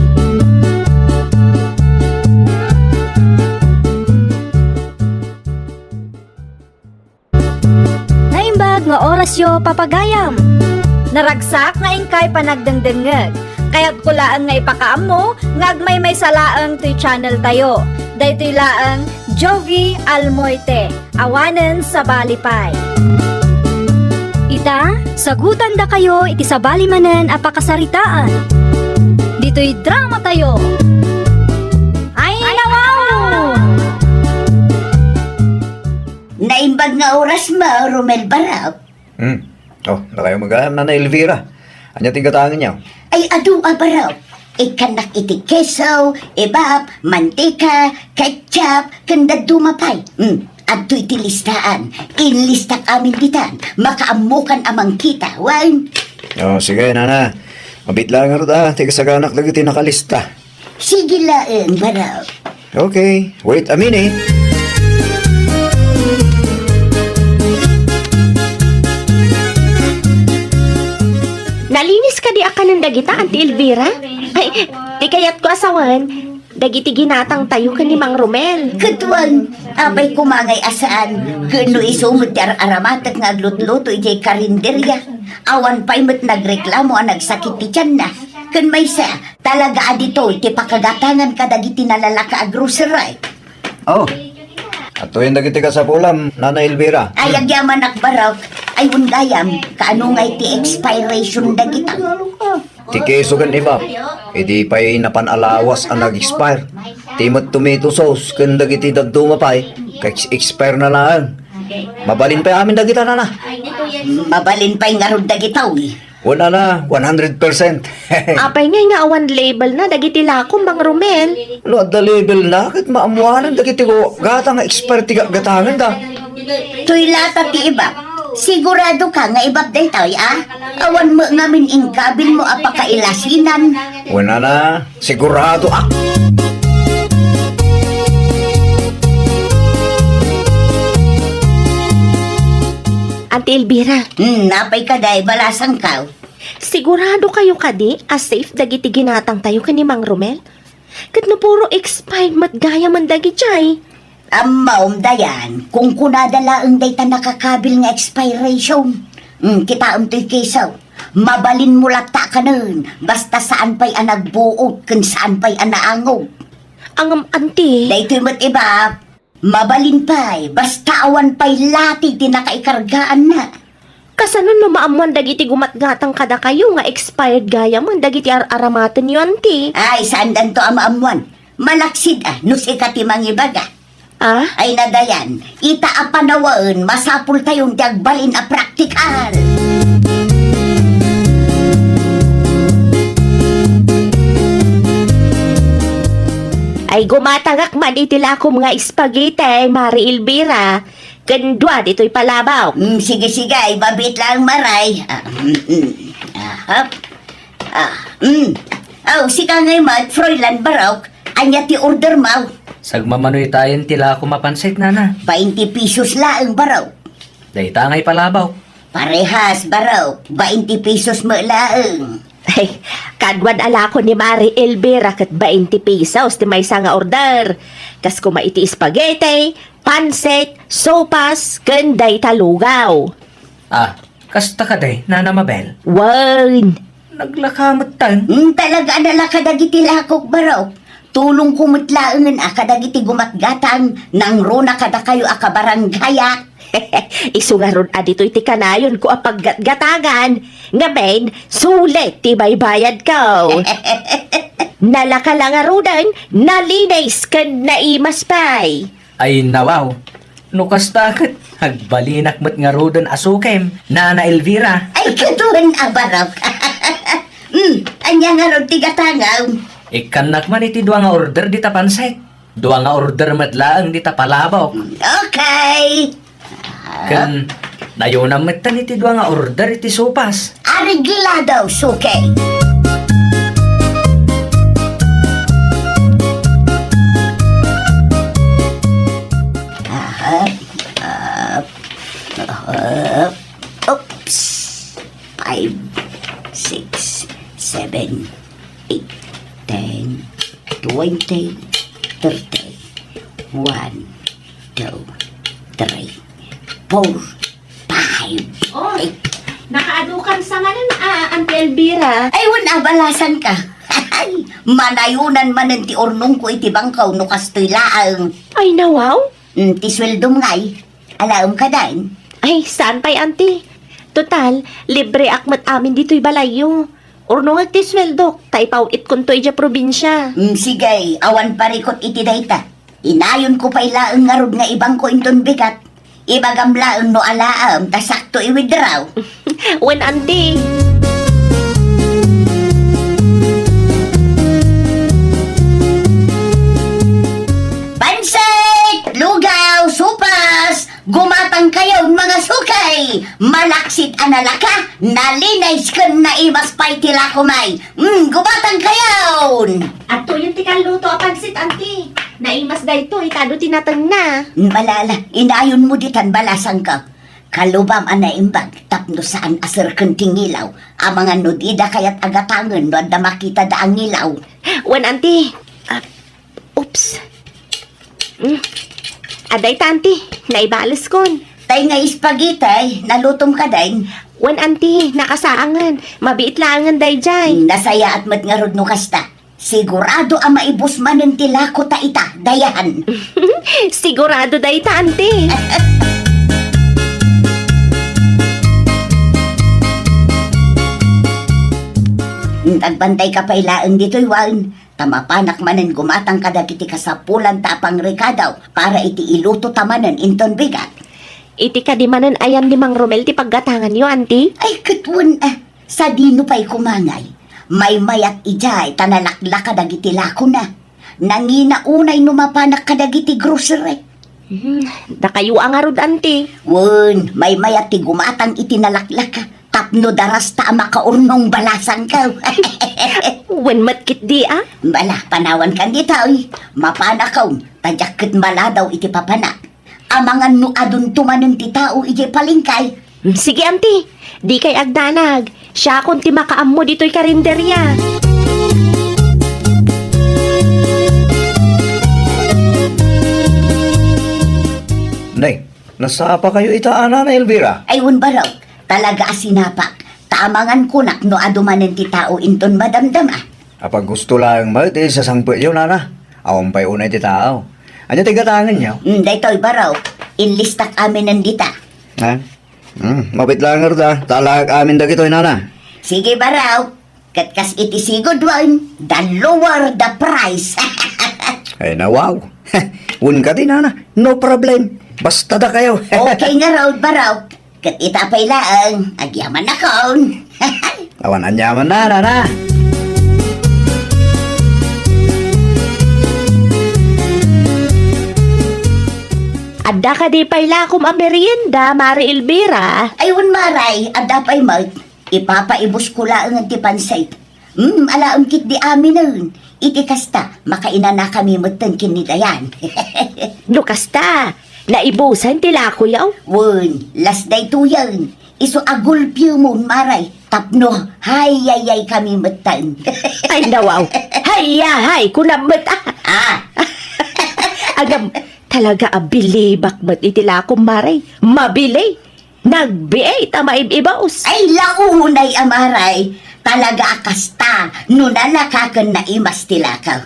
Naimbag nga orasyo, papagayam. Naragsak nga inkay panagdengdengngeg. Kayatko laeng nga ipakaammo nga agmaymaysa laeng toy channel tayo. Daytoy laeng Jovi Almoite, awanen sabali pay. Ita, sagutandakayo iti sabali manen a pakasaritaan. Ditoy drama tayo. Ay, nawaw! Naimbag nga oras mo, Romel Barok. Hmm. Oh, dakayo met gayam, Nana Elvira. Ania ti gatangenyo? Ay, adu a Barok. Ikkannak iti keso, ibab, mantika, ketchup, ken dadduma pay. Hmm. Adtoy ti listaan. Inlistak amin ditan. Makaammokan a mangkita, wen? Oh, sige, Nana. Mabiit laeng ngarud, ah, ti kasaganak dagiti nakalista. Sige laeng, Barok. Okay, wait a minute. Nalinis kadi a kanen dagita, Auntie Elvira? Ay, ti kayatko a sawen, dagiti ginatang tayo ken ni Mang Romel. Ket wen, apay koma ngay a saan, ken no isu met ti ar-aramatek nga aglutluto idiay karinderia. Awan pay met nagreklamo a nagsakit ti tianna. Ken maysa, talaga a ditoy ti pakagatangan kadagiti nalalaka a grocery. Oh, adtoyen dagiti kasapulam, Nana Elvira. Ay, agyamanak, Barok. Ay, wen gayam, kaano ngay ti expiration dagita? Ti keso ken ibab, idi pay napan a lawas a nag-expire. Ti met tomato sauce ken dagiti dadduma pay, ka-ex-, expire na laeng. Mabalin pay amin dagita, Nana. Mabalin pay ngarud dagita, uy. Wen, Nana, one hundred percent. Apay ngay nga awan label na dagiti lakom, Mang Romel? No adda label na, ket maammoanan dagiti gu-, gatang nga expire ti gatgatangenda. Toy lata ti ibab. Sigurado ka nga ibab daytoy, a? Awan met ngamin inkabil mo a pakailasinan. Wen, Nana, sigurado, a. Auntie Elvira. Hmm, apay kadi, balasangko? Sigurado kayo kadi a safe dagiti ginatang tayo ken ni Mang Romel? Ket no puro expired met gayam dagiti ay? Ammom, Dayan, kunkunada laeng dayta nakakabil nga expiration. Hmm, kitaem toy keso. Mabalin mo latta a kanen, basta saan pay a nagbuot ken saan pay a naangog. Ngem, Auntie. Daytoy met ibab. Mabalin pay, basta awan pay lati ti nakaikargaanna. Kasano no maammoan dagiti gumatgatang kadakayo nga expired gayam dagiti ar-aramatenyo, Auntie? Ay, saandanto a maammoan. Malaksid a, no sika ti mangibaga. Ah? Ay, Dayan, ita a panawen, masapultayon ti agbalin a praktikal. Ay, gumatangak man iti lakom nga spaghetti, Mari Elvira, ken dua ditoy palabok. Mm, sige, sige, ay, mabiit lang, Maray. Ah, mm, mm. Aha. Ah, mm. Oh, sika ngay met, Froilan Barok. Ania ti order mo? Sagmamanoy tayen ti lakom a pansit, Nana. Bainti pesos laeng, Barok. Dayta ngay palabok. Parehas, Barok. Bainti pesos met laeng. Ay, kaduan a lako ni Mari Elvira ket bainti pesos ti maysa nga order. Kas koma iti spaghetti, pansit, sopas, ken dayta lugaw. Ah, kasta kadi, Nana Mabel? Wen. Naglaka metten? Hmm, talaga a nalaka dagiti lakok, Barok. Tulongko met laengen a kadagiti gumatgatang, nangruna kadakayo a kabaranggayak. Isu ngarud a ditoy ti kanayonko a paggatgatangan. Ngamin, sulit ti baybayadko. Nalaka la ngaruden, nalinis ken naimas pay. Ay, nawaw. No kasta ket, agbalinak met ngaruden a sukem, Nana Elvira. Ay, ket wen a barok. Hmm, ania ngarud ti gatangam? Ikkannak man iti dua nga order dita pansit. Dua nga order met laeng dita palabok. Okay. Ken nayonam metten iti dua nga order iti sopas. Arreglado, suke. Aha. Ah, ah, oops. Five, six, seven, eight, ten, twenty, thirty. One, two, three, four, five. Oh, nakaadukam sa manen, ah, Auntie Elvira. Ay, wen a balasanka. Ay, manayunan manen ti urnongko iti bangko no kastoy laeng. Ay, nawaw? Mm, ti sueldom ngay. Alaem kadaen? Ay, saan pay, Auntie? Total, libreak met amin ditoy balayyo. Urnongek ti sueldok, ta ipaw-itkonto idiay probinsia. Mm, sige, awan parikut iti dayta. Inayonko pay laeng ngarud nga ibangko inton bigat. Ibagam laeng no alaem ta sakto i-withdraw. Wen, Auntie. Pansit! Lugaw! Sopas! Gumatangkayon, mga sukay! Malaksid a nalaka, nalinis ken naimas pay ti lakomay. Mm, gumatangkayon! Adtoyen ti kalluto a pansit, Auntie. Naimas daytoy, ta adu ti natengna. Mm, ala, ala, inayonmo ditan balasangko. Kalubam a naimbag, tapno saan a serken ti ngilaw. Amangan no dida kayat a gatangen no adda makitada a ngilaw. Wen, Auntie. Ah, oops. Mm. Adda ita, Auntie. Naibaleskon. Tay nga spaghetti, nalutom kadaen? Wen, Auntie, nakasaangen. Mabiit laengen daydiay. Mm, nasayaat met ngarud no kasta. Sigurado a maibus manen ti lako ta ita, dayan. Sigurado dayta, Auntie. Mm, agbantayka pay laeng ditoy, wen. Ta mapanak manen gumatang kadagiti kasapulanta a pangrekado para iti ilutota manen inton bigat. Iti kadi manen ayan ni Mang Romel ti paggatanganyo, Auntie? Ay, ket wen, ah, sadino pay koma ngay? Maymayat idiay ta nalaklaka dagiti lakona. Nangina unay no mapanak kadagiti grocery. Hmm, dakayo a ngarud, Auntie. Wen, maymayat ti gumatang iti nalaklaka. Tapno darasta a makaurnong balasangko. Wen met ketdi a? Bala, panawankan ditoy. Mapanakon, ta diak ket maladaw iti papanak. Amangan no adunto manen ti tao idiay palengke. Hmm, sige, Auntie. Dikay agdanag. Siakon ti makaammo ditoy karinderia. Nay, nasapakayo ita a Nana Elvira? Ay, wen, barok. Talaga a sinapak. Ta amangan kunak no adu manen ti tao inton madamdama. Apaggusto laeng met ti sasangpetyo, Nana. Awan pay unay ti tao. Ania ti gatangenyo? Mm, daytoy, barok. Inlistak aminen dita. Ha? Mm, mabiit laeng ngarud a. Talaak amin dagitoy, Nana. Sige, barok. Ket kas iti sigud wen, the lower the price. Ay, nawaw. Wen kadi, Nana. No problem. Basta dakayo. Okay ngarud, barok. Ket ita pay laeng, agyamannakon. Awan aniaman, Nana. Adda kadi pay lakom a merienda, Mare Elvira? Ay, wen, Mare, adda pay met. Ipapaibusko laeng ti pansit. Hmm, alaem ketdi aminen. Iti kasta, makainanakami metten ken ni Dayan. No kasta, naibusan ti lakoyo? Wen, las daytoyen. Isu a gulpiemon, Mare, tapno hayayaykami metten. Ay, nawaw. Hayahay, kunam met, ah. Ah. Agam, talaga a bilibak met iti lakom, Mare. Mabili. Nagbiit a maib-ibus. Ay, launay a Mare. Talaga a kasta, no nalaka ken naimas ti lakaw.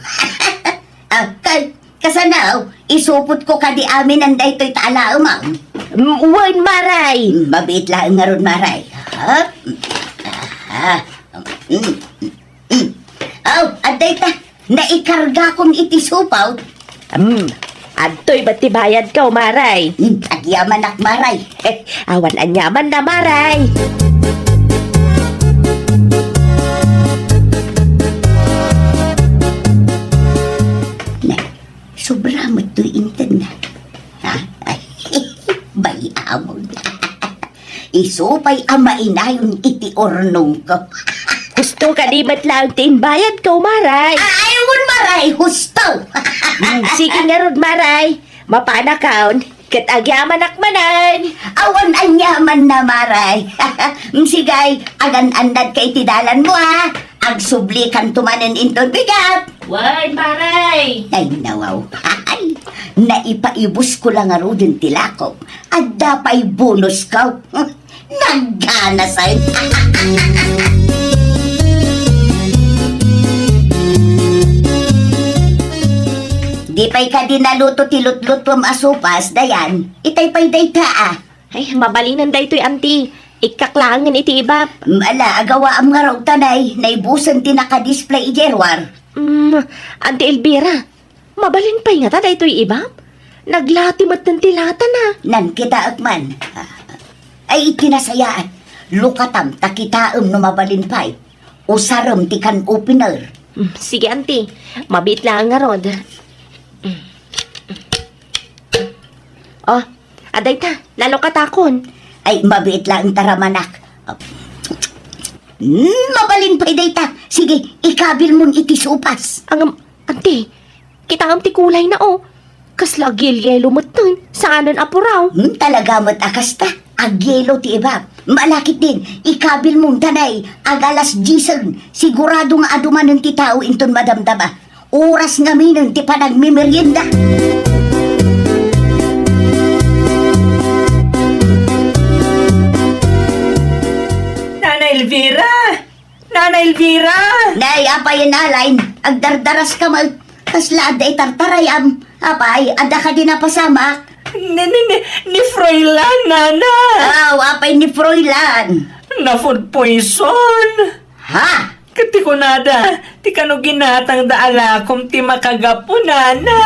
Ah, ka-, kasano, isupotko kadi aminen daytoy ta alaemam? Mm, wen, Mare. Mm, mabiit laeng ngarud, Mare. Ha? Ah, mm, mm, mm. Aw, adda ita. Naikargakon iti supot. Hmm. Adtoy met ti bayadko, Maray. Hmm, agyamanak, Maray. Awan aniamanna, Maray. Ne, sobra met toy intedna. Ha? Ay, bay-amon. Isu pay a mainayon iti urnongko. Husto kadi met laeng ti imbayadko, Maray. Ay, wen, Maray, husto. Hmm, sige ngarud, Maray. Mapanakon, ket agyamanak manen. Awan aniamanna, Maray. Sige, agan-annadka iti dalanmo, a. Agsublikanto manen inton bigat. Wen, Maray. Ay, nawaw. Ay, naipaibusko la ngaruden ti lakom. Adda pay bonusko. Nagganasay. Di pay kadi naluto ti lutlutuem a sopas, Dayan. Itay pay dayta, a. Ay, mabalinen daytoy, Auntie. Ikkak laengen iti ibap. Ala, agawaam ngarud ta nay, naibusen ti naka-display idiay ruar. Mm, Auntie Elvira, mabalin pay ngata daytoy ibap? Naglati metten ti latana. Nan kitaek man. Ay, iti nasayaat. Lukatam ta kitaem no mabalin pay. Usarem ti can opener. Mm, sige, Auntie. Mabiit laeng ngarud. Mm. Oh, adayta, nalukatakon. Ay, mabiit laeng ta ramanak. Mm, mabalin pay dayta. Sige, ikabilmon iti sopas. Ngem, Auntie, kitaem ti kulayna, o. Kasla agyelyelo metten, saanen a puraw. Hmm, talaga met a kasta. Agyelo ti ibap. Malakit din, ikabilmon ta nay, ag-alas diesen, sigurado nga adu manen ti tao inton madamdama. Oras ngaminen ti panagmemerienda. Nana Elvira! Nana Elvira! Nay, apay, Nalain, agdardaraska met. Kasla adda itartarayam. Apay, adda kadi napasamak? Ni, ni, ni, ni Froilan, Nana. Aw, apay ni Froilan? Na-food poison. Ha? Ket ti kunada, ti kano ginatangda a lakom ti makagapu, Nana.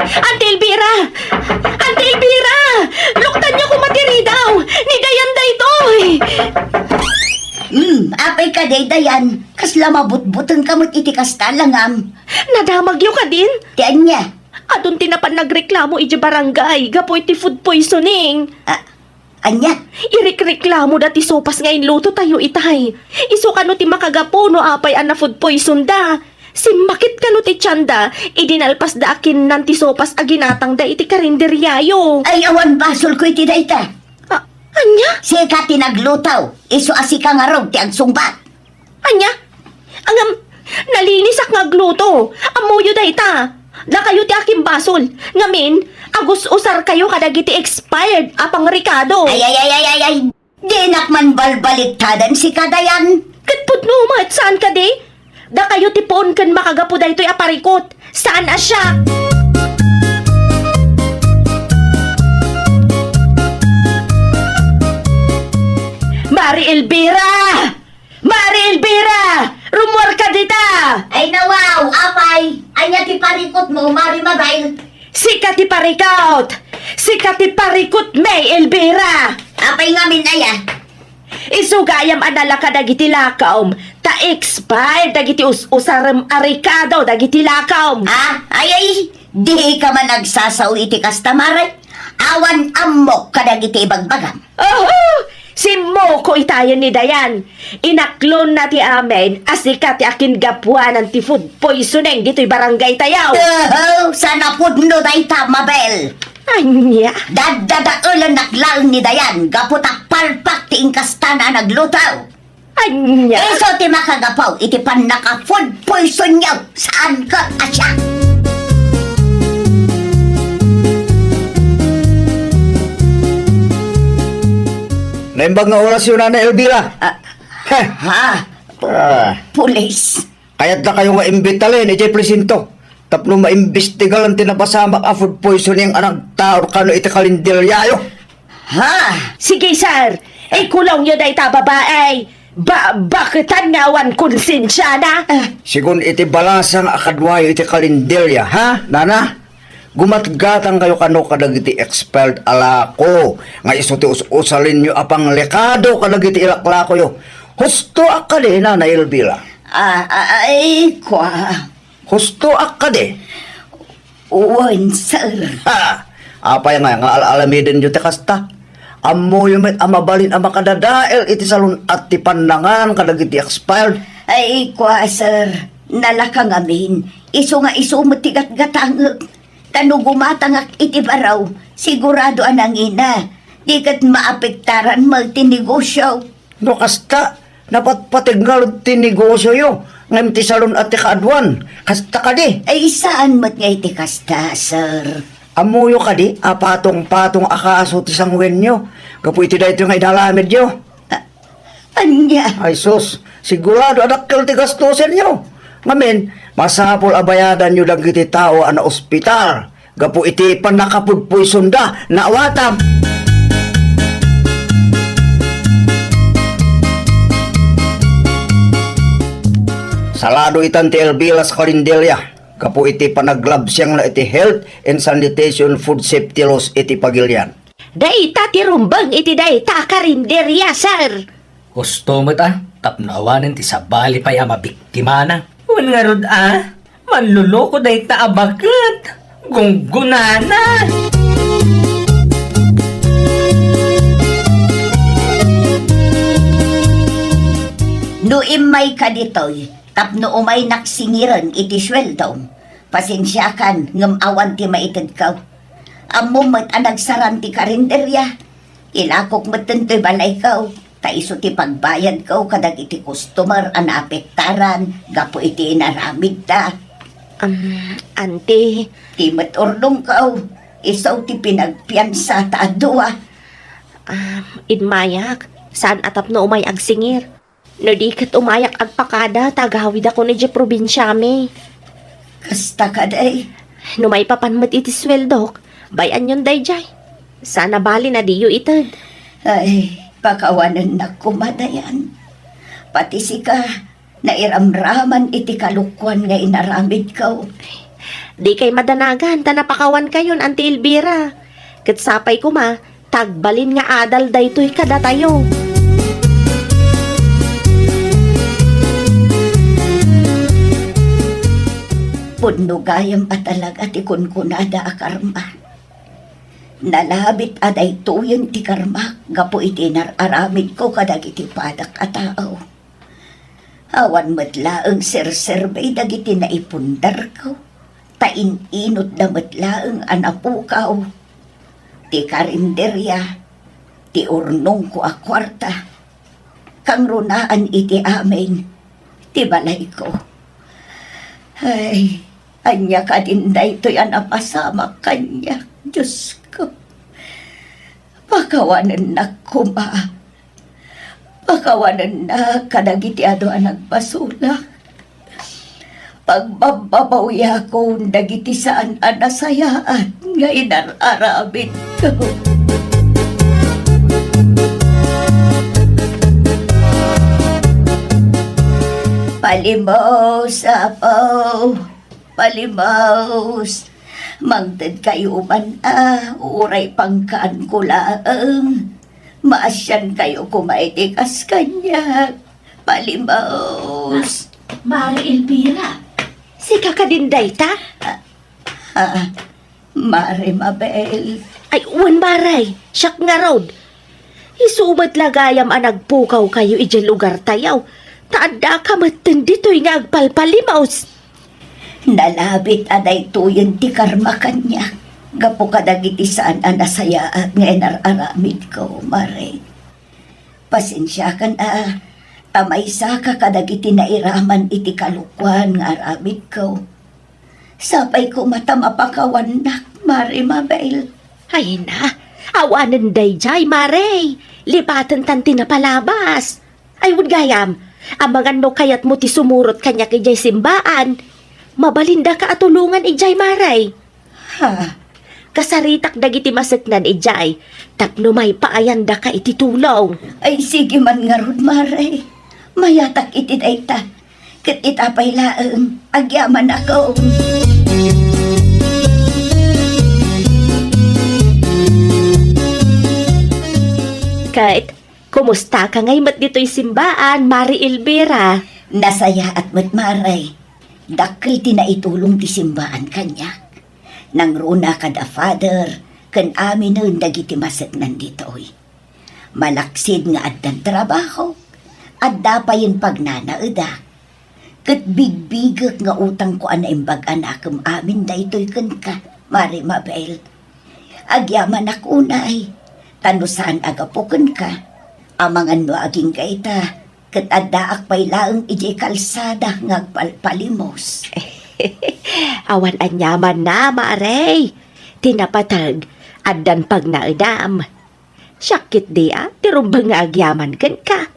Auntie Elvira! Auntie Elvira! Luktanyo koma ti ridaw! Ni Dayan daytoy! Hmm, apay kadi, Dayan? Kasla mabutbutengka met iti kasta, langam. Nadamagyo kadin? Ti ania? Adun ti napan nagreklamo idiay barangay gapu iti food poisoning. A-, ania? Irikreklamoda ti sopas nga inlutotayo itay. Isu kano ti makagapu no apay a na-food poisonda. Simmakit kano ti tienda idi nalpasda a kinnan ti sopas a ginatangda iti karinderiayo. Ay, awan basolko iti dayta. A-, ania? Sika ti nagluto. Isu a sika ngarud ti agsungbat. Ania? Ngem, nalinisak nga agluto. Ammoyo dayta. Dakayo ti akimbasol. Ngamin, agus-usarkayo kadagiti expired a pangrikado. Ay, ay, ay, ay, ay, ay. Dinak man balbaliktadan sika, Dayan. Ket pudno met, saan kadi? Dakayo ti puon ken makagapu daytoy a parikut. Saan a siak? Mari Elvira! Mari Elvira! Rummuarka dita! Ay, nawaw, apay! Ania ti parikutmo, Mari Mabel? Sika ti parikut! Sika ti parikutmi, Elvira! Apay ngamin aya? Isu gayam a nalaka dagiti lakom, ta expired dagiti us-usarem a rikado dagiti lakom. Ah, ay, ay, dika man agsasao iti kasta, Mari. Awan ammok kadagiti ibagbagam. Oho! Simmoko itayen ni Dayan. Inaklonna ti amin a sika ti akingapuanan ti food poisoning ditoy barangay tayo. Oho! Sana pudno dayta, Mabel. Ania? Daddadaelennak laeng ni Dayan gapu ta palpak ti inkastana a nagluto. Ania? Isu ti makagapu iti pannaka-food poisonyo. Saan ket a siak? Naimbag nga orasyo, Nana Elvira. Ah, Heh. Ha? Ah. Pulis. Kayatdakayo nga imbitalen idiay presinto tapno maimbestigalan ti napasamak a food poisoning a nagtaud kano iti kalenderyayo. Ha? Sige, sir. Ikulongyo dayta a babai. Ba-, baketan nga awan konsensiana? Ah. Sigun iti balasang a kaduayo iti kalenderya, ha, nana? Gumatgatangkayo kano kadagiti expired a lako nga isu ti us-usalenyo a panglikado kadagiti ilaklakoyo. Husto a kadi, Nana Elvira? Ah, ah, ay, kua. Husto a kadi? Wen, sir. Ha! Apay nga, nga al-alamidenyo ti kasta? Ammoyo met a mabalin a makadadael iti salun-at ti pannangan kadagiti expired? Ay, kua, sir. Nalaka ngamin. Isu nga isu met ti gatgatangek. Ta no gumatangak iti baro, sigurado a nangina. Di ket maapektaran met ti negosyo. No kasta, napatpateg ngarud ti negosioyo, ngem ti salun-at ti kaaduan. Kasta kadi? Ay, saan met nga iti kasta, sir. Ammoyo kadi a patong-patong a kaso ti sanguenyo gapu iti daytoy nga inaramidyo? A-, ania? Ay sus, sigurado a dakkel ti gastusenyo. Ngamin, masapul a bayadanyo dagiti tao a naospital gapu iti pannakapugpuysunda, naawatam. Salado itan ti Elvira's Karinderya gapu iti panaglabsiangna iti health and sanitation food safety laws iti pagilian. Dayta ti rumbeng iti dayta a karinderya, sir. Husto met a, tapno awanen ti sabali pay a mabiktimana. Wen ngarud a, manluluko dayta a baket. Gunggonana. No immayka ditoy, tapno umaynak singiren iti sueldom, pasensiakan ngem awan ti maitedko. Ammom met a nagsaran ti karinderya. Ilakok metten toy balayko, ta isu ti pagbayadko kadagiti customer a naapektaran gapu iti inaramidda. Um, Auntie. Ti met urnongko, isu ti pinagpiansata a dua. Um, immayak, saan a tapno umay agsingir. No di ket umayak agpakada ta agawidakon idiay probinsiami. Kasta kadi? No maipapan met iti sueldok, bay-anyon daydiay. Saan a bali a diyo ited. Ay, pakawanennak koma dayan. Pati sika, nairamraman iti kalokuan nga inaramidko. Dikay madanagan ta napakawankayon, Auntie Elvira. Ket sapay koma, ta agbalin nga adal daytoy kadatayo. Pudno gayam a talaga ti kunkunada a karma. Nalabit a daytoyen ti karmak gapu iti inar-aramidko kadagiti padak a tao. Awan met laeng serserbay dagiti naipundarko, ta in-inutda met laeng a napukaw. Ti karinderya, ti urnongko a kuarta, kangrunaan iti amin ti balayko. Ay, ania kadin daytoy a napasamak kaniak, Diosko? Pakawanennak koma. Pakawanennak kadagiti adu a nagbasolak. Pagbabbabawiakon dagiti saan a nasayaat nga inar-aramidko. Palimos, Apo. Palimos. Mangtedkayo man a, uray pangkaanko laeng. Maasiankayo koma iti kas kaniak. Palimos. Mare Elvira, sika kadin dayta? Ah, ah, Mare Mabel. Ay, wen, Mare, siak ngarud. Isu met la gayam a nagpukawkayo idiay lugartayo, ta addaka metten ditoy nga agpalpalimos. Nalabit a daytoyen ti karma kaniak gapu kadagiti saan a nasayaat nga inar-aramidko, Mare. Pasensiakan a, ta maysaka kadagiti nairaman iti kalokuan nga aramidko. Sapay koma ta mapakawannak, Mare Mabel. Ay na, awanen daydiay, Mare. Lipatentan ti napalabas. Ay, wen gayam, amangan no kayatmo ti sumurot kaniak idiay simbaan. Mabalindaka a tulongan idiay, Mare. Ha? Kasaritak dagiti maseknan idiay, tapno maipaayandaka iti tulong. Ay, sige man ngarud, Mare. Mayatak iti dayta. Ket ita pay laeng, agyamanak. Ket, kumustaka ngay met ditoy simbaan, Mare Elvira? Nasayaat met, Mare. Dakkel ti naitulong ti simbaan kaniak. Nangruna kada Father ken aminen dagiti maseknan ditoy. Malaksid nga addan trabaho, adda payen pagnanaedak. Ket bigbigek nga utangko a naimbag a nakem amin daytoy kenka, Mare Mabel. Agyamanak unay, ta no saan a gapu kenka, amangan no agingga ita, ket addaak pay laeng idiay kalsada nga agpalpalimos. Awan aniamanna, Mare. Ti napateg, addan pagnaedam. Siak ketdi a ti rumbeng nga agyaman kenka.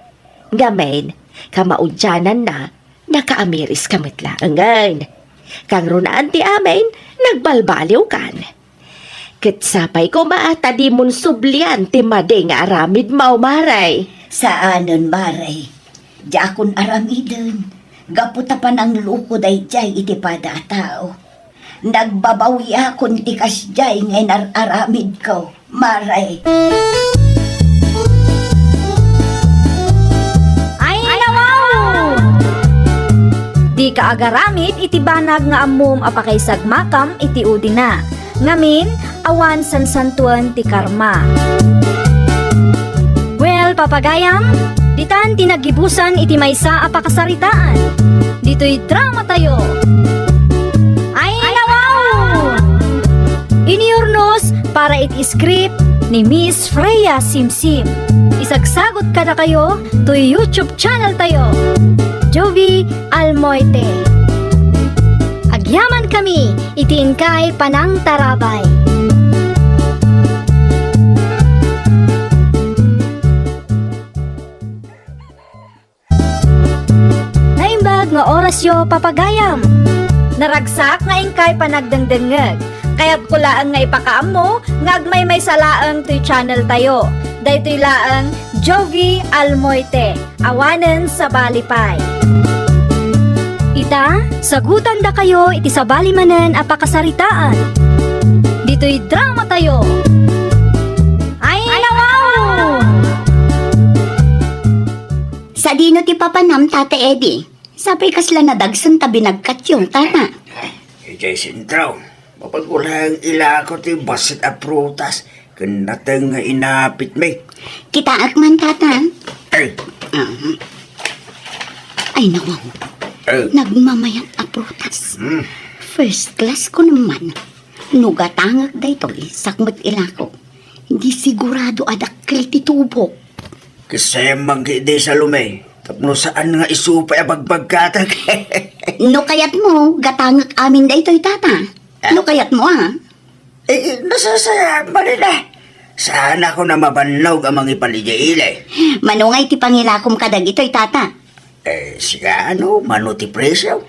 Ngamin, kamaudiananna, nakaamiriska met laengen. Kangrunaan ti amin, nagbalbaliwkan. Ket sapay koma ta dimon sublian ti madi nga aramidmo, Mare. Saanen, Mare. Diakon aramiden, gapu ta panangluko daydiay iti pada a tao. Nagbabawiakon ti kasdiay nga inar-aramidko, Mare. Ay, nawaw! Dika agaramid iti banag nga ammom a pakaisagmakam iti udina. Ngamin, awan sansantoen ti karma. Well, papagayam, ditan ti naggibusan iti maysa a pakasaritaan. Ditoy drama tayo. Ay, nawaw! Iniurnos para iti script ni Miss Freya Simsim. Isagsagot kadakayo toy YouTube channel tayo, Jovi Almoite. Agyaman kami iti inkay panangtarabay. Naimbag nga orasyo, papagayam. Naragsak nga inkay panagdengdengngeg. Kayatko laeng nga ipakaammo nga agmaymaysa laeng toy channel tayo. Daytoy laeng Jovi Almoite, awanen sabali pay. Ita, sagutandakayo iti sabali manen a pakasaritaan. Ditoy drama tayo. Ay, nawaw! Sadino ti papanam, Tata Eddie? Sapay kasla nadagsen ta binagkatyo, Tata. Idiay sentro, mapagulayan ilako ti bassit a prutas ken nateng nga inapitmi. Kitaek man, Tata. Ay. Ah. Ay, nawaw. Ay. Nagmamayat a prutas. Hmm. First class ko naman. No gatangek daytoy, sakmet ilako. Di sigurado a dakkel ti tubok. Kasayam man ketdi, Salome, tapno saan nga isu pay a bagbagkatek. No kayatmo, gatangek amin daytoy, Tata. Ah? No kayatmo, a. Eh, eh, nasasayaat man ida. Saanakon a mabannog a mangipaliili. Mano ngay ti pangilakom kadagitoy, Tata? Eh, sika, ano, mano ti presyo?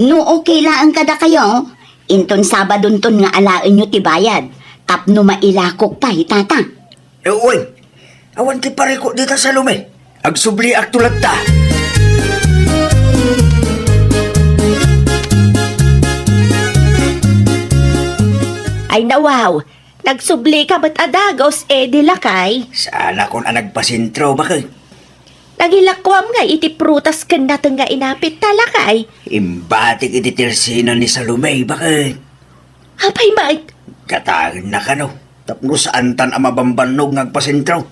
No okay laeng kadakayo, inton Sabadonton nga alaenyo ti bayad, tapno mailakok pay, Tata. Eh, wen, awan ti parikut dita, Salome. Agsubliakto latta. Ay, nawaw, nagsublika met a dagus, Eddie, lakay. Saanakon a nagpasentro, baket. Nangilakuam ngay iti prutas ken nateng nga inapit ta, lakay. Imbatik iti tersena ni Salome, baket. Apay met? Gatangenna kano, tapno saantan a mabambannog nga agpasentro.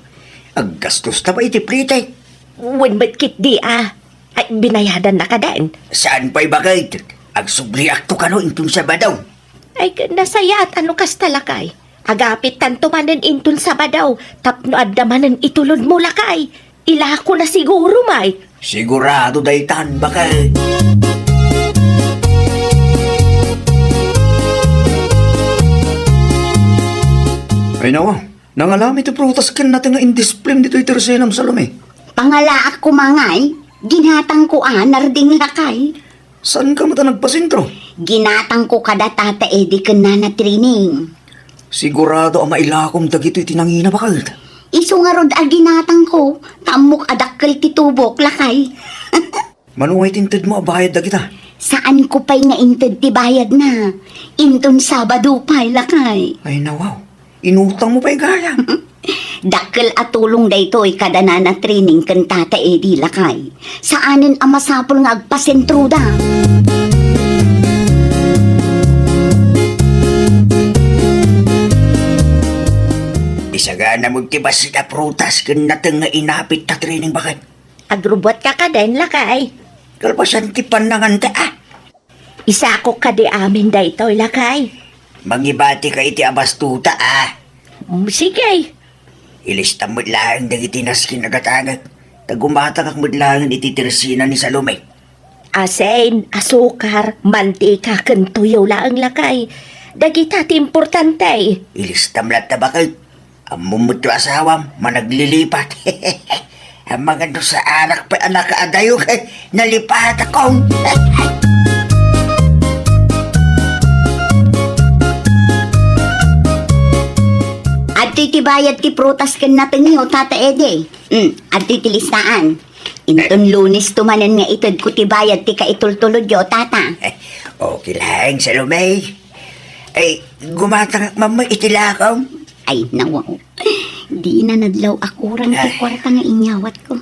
Aggastosta pay iti plitek. Wen met ketdi a. Ay, binayadanna kaden? Saan pay, baket? Agsubliakto kano inton Sabado. Ay, nasayaat a no kasta, lakay. Agapittanto manen inton Sabado, tapno adda manen itulodmo, lakay. Ilakona siguro, Mike. Sigurado daytan, baket. Ay, nawa, nangalami ti prutas ken nateng nga indisplem ditoy tersenam, Salome. Pangalaak koma ngay, ginatangko a narding, lakay. Saanka met a nagpasentro? Ginatangko kada Tata Eddie ken Nana Trining. Sigurado a mailakom dagitoy ti nangina, baket. Isu ngarud a ginatangko, ta ammok a dakkel ti tubok, lakay. Mano ngay ti intedmo a bayad dagita? Saanko pay nga inted ti bayadna. Inton Sabado pay, lakay. Ay, nawaw. Inutangmo pay gayam. Dakkel a tulong daytoy kada Nana Trining ken Tata Eddie, lakay. Saanen a masapul nga agpasentroda. Isagana mo ti bassit a prutas ken nateng nga inapit ta Trining, baket. Agrubbuatka kadin, lakay. Kalpasan ti pannanganta, a. Isakok kadi amin daytoy, lakay. Mangibatika iti abastuta, a. Mm, sige. Ilistam met laeng dagiti nasken a gatangek. Ta gumatangak met laeng iti tersina ni Salome. Asin, asukar, mantika, ken tuyo laeng, lakay. Dagita ti importante. Ilistam latta, baket. Ammom met ti asawam, managlilipat. Amangan no saanak pay a nakaadayo, nalipatakon. Adtoy ti bayad ti prutas ken natengyo, Tata Eddie. Mm, adtoy ti listaan. Inton Lunes to manen nga itedko ti bayad ti kaitultulodyo, Tata. Okay laeng, Salome. Ay, gumatangak man met iti lakaw. Ay, nawaw. Dina nadlaw a kurang ti kuarta nga inyawatko.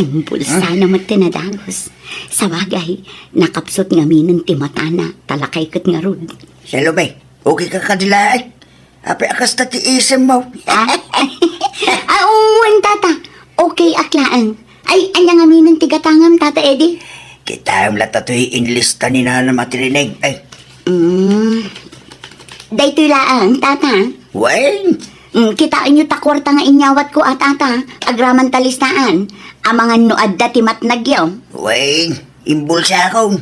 Imbulsana met ti nadagus. Sabagay, nakapsut ngaminen ti matana, ta lakay ket ngarud. Salome, okay ka kadi laeng? Apay a kasta ti isemmo? Ah? Ah, wen, Tata. Okay ak laeng. Ay, ania ngaminen ti gatangam, Tata Eddie? Kitaem latta toy inlista ni Nanam a Trining. Ay. Mm. Daytoy laeng, Tata. Wen? Mm, kitaenyo ta kuarta nga inyawatko a, Tata. Agraman ta listaan. Amangan no adda ti matnagyo. Wen, imbulsakon.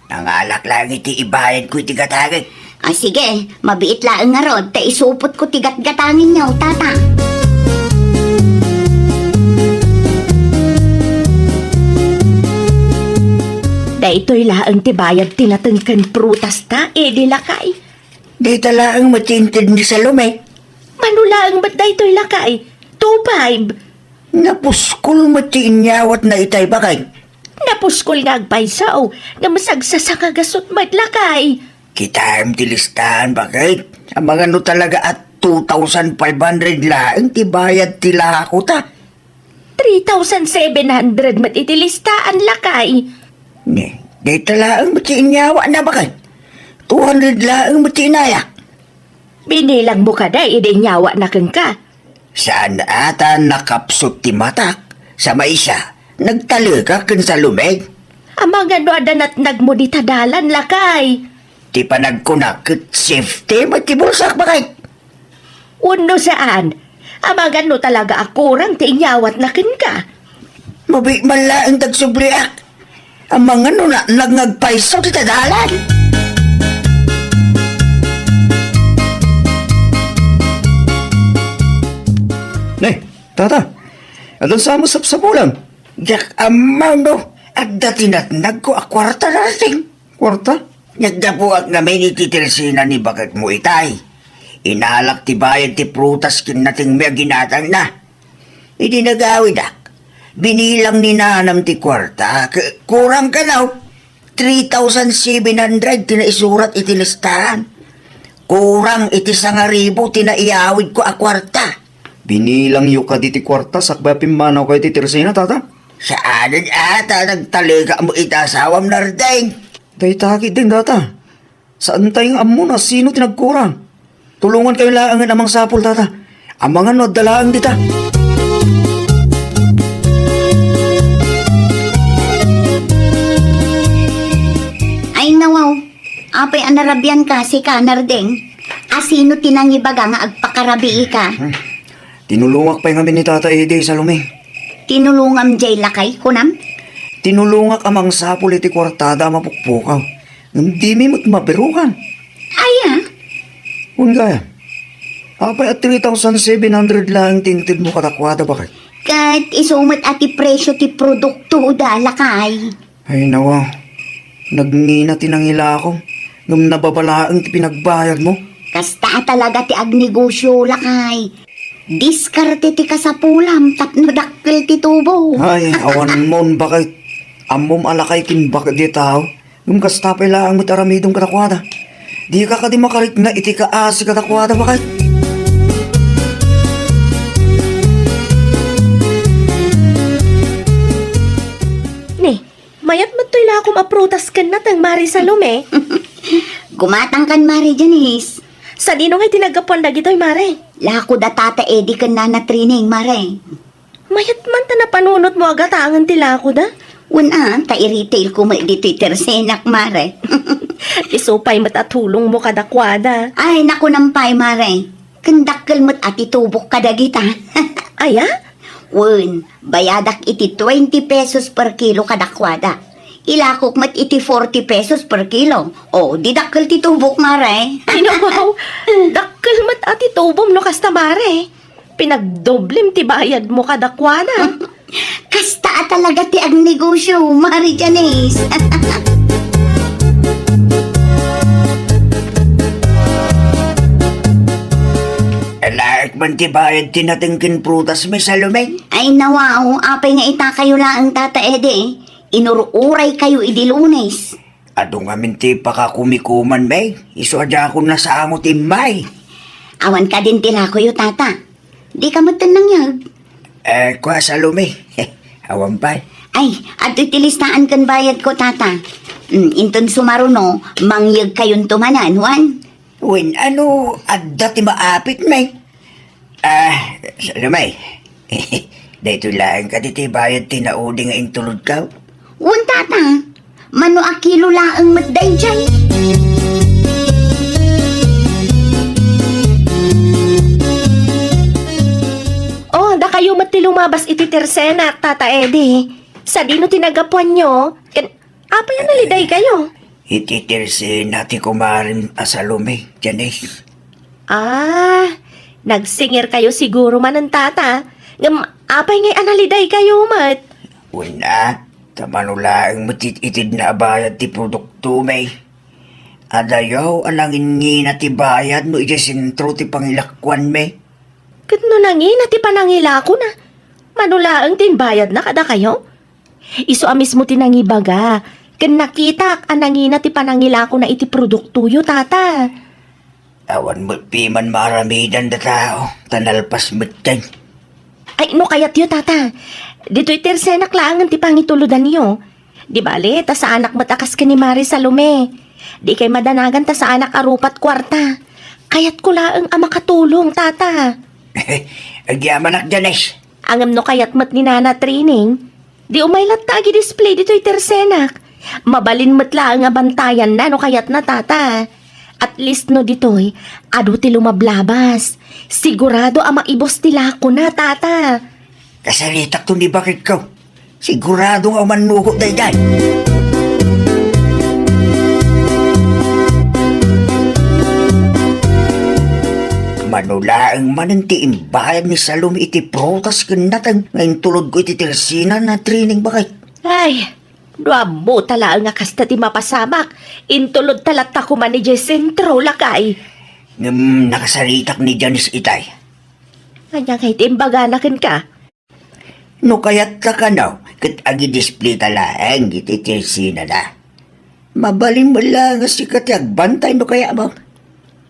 Nangalak laeng iti ibayadko iti gatangek. Ah, sige, mabiit laeng ngarud, ta isupotko ti gatgatangenyo, Tata. Daytoy laeng ti bayad ti nateng ken prutasta, Eddie, lakay. Dayta laeng met ti inted ni Salome. Mano laeng met daytoy, lakay? Two five. Napuskol met ti inyawatna itay, baket. Napuskol nga agpayso, ngem sagsasakagasut met, lakay. Kitaem ti listaan, baket. Amangan no talaga a two thousand five hundred laeng ti bayad ti lakota. Three thousand seven hundred met iti listaan, lakay. Ne, dayta laeng met ti inyawatna, baket. Two hundred laeng met ti inayak. Binilangmo kadi idi inyawatna kenka? Saan a ta nakapsut ti matak, sa maysa, nagtalekak ken Salome. Amangan no adda natnagmo dita dalan, lakay. Ti panagkunak ket safety met ti bulsak, baket. Wenno saan, amangan no talaga a kurang ti inyawatna kenka. Mabiit man laeng ti agsubliak. Amangan no natnag nga agpayso dita dalan. Ne, Tata, adda sa mo sapsapulan? Diak ammo no adda ti natnagko a kuarta, Nardeng. Kuarta? Naggapuak ngamin iti tersina ni baketmo itay. Inalak ti bayad ti prutas ken natengmi a ginatangna. Idi nagawidak, binilang ni Nanam ti kuarta, ke-, kurang kano, three thousand seven hundred ti naisurat iti listahan. Kurang iti sangaribu ti naiyawidko a kuarta. Binilangyo kadi ti kuarta sakbay a pimmanawkayo iti tersina, Tata? Saanen a ta nagtalekakmo iti asawam, Nardeng. Dayta ketdin, Tata. Saantay nga ammo no sino ti nagkurang. Tulongankayo laengen a mangsapul, Tata. Amangan no adda laeng dita. Ay, nawaw. Apay a narabianka, sika, Nardeng? A sino ti nangibaga nga agpakarabiika? Hmm. Tinulongak pay ngamin ni Tata Eddie, Salome. Tinulongam jay lakay, kunam? Tinulongak a mangsapul iti kuartada a mapukpukaw. Ngem dimi met mabirukan. Aya? Wen gayam. Apay a three thousand seven hundred laeng ti intedmo kadakuada, baket? Ket isu met a ti presio ti produktoda, lakay. Ay, nawa. Nagngina ti nangilakom. Ngem nababa laeng ti pinagbayadmo. Kasta a talaga ti agnegosio, lakay. Diskarte ti kasapulam tapno dakkel ti tubo. Ay, awan mon, baket. Ammom a lakay ken baket ti tao. Ngem kasta pay laeng met aramidem kadakuada. Dika kadi makarikna iti kaasi kadakuada, baket. Ni, mayat met toy lakom a prutas ken nateng, Mare Salome. Gumatangkan, Mare Janice. Sadino ngay ti naggapuan dagitoy, Mare? Lako da Tata Eddie ken Nana Trining, Mare. Mayat man ta napanunotmo a gatangen ti lakoda. Wen a, ta i-retail ko met ditoy tersenak, Mare. Isu pay met a tulongmo kadakuada. Ay, nakunam pay, Mare. Ken dakkel met a ti tubok kadagita. Aya? Wen, bayadak iti twenty pesos per kilo kadakuada. Ilakok met iti forty pesos per kilo. O, di dakkel ti tubok, Mare. Ay, naku, dakkel met a ti tubom no kasta, Mare. Pinagdoblem ti bayadmo kadakuada. Kasta a talaga ti agnegosio, Mare Janice. Alaek man ti bayad ti nateng ken prutas, Miss Salome? Ay, nawaw, apay nga itakayo laeng, Tata Eddie? Inur-uray kayo idi Lunes. Adu ngamin ti pakakumikuman, May. Isu a diakon nasango ti immay. Awan kadin ti lakoyo, Tata. Dika metten nangyeg. Eh, kua, Salome. Awan pay. Ay, adtoy ti listaan ken bayadko, Tata. Mm, inton sumaruno, mangyegkayonto manen, wen? Wen, ano, adda ti maapit, May? Ah, Salome. Daytoy laeng kadi ti bayad ti naudi nga intulodko? Wen, Tata. Mano a kilo laeng met daydiay? Oh, dakayo met ti lumabas iti tersenak, Tata Eddie. Sadino ti naggapuanyo? Ken, apay a nalidaykayo? Iti tersena ti kumarem a Salome, Janice. Ah, nagsingirkayo siguro manen, Tata. Ngem apay ngay a nalidaykayo met? Wen a, ta mano laeng met it-, itedna a bayad ti produkto, May. Adayo a nangingina ti bayad no idiay sentro ti pangilakuanmi. Ket no nangina ti panangilakona, mano laeng ti imbayadna kadakayo? Isu a mismo ti nangibaga, ken nakitak a nangina ti panangilakona iti produktoyo, Tata. Awan met piman maaramidan da tao, ta nalpas metten. Ay, no kayatyo, Tata, ditoy tersenak laengen ti pangitulodanyo. Di bale, ta saanak met a kas ken ni Mare Salome. Di kay madanagan ta saanak a rupat kuarta. Kayatko laeng a makatulong, Tata. Agyamanak, Janice. Ngem no kayat met ni Nana Trining, di umay latta agi-display ditoy tersenak. Mabalin met laeng a bantayanna no kayatna, Tata. At least no ditoy, adu ti lumablabas. Sigurado a maibus ti lakona, Tata. Kasaritakto ni baketko. Sigurado nga umannugot daydiay. Mano laeng manen ti imbayad ni Salome iti prutas ken nateng nga intulodko iti tersena, Nana Trining, baket? Ay, no ammo ta laeng a kasta ti mapasamak, intulod ta latta koma idiay sentro, lakay. Ngem nakasaritak ni Janice itay. Ania ngay ti imbagana kenka? No kayatta kano, ket agi-display ta laeng iti tersenada. Mabalin met laeng a sika ti agbantay no kayatmo.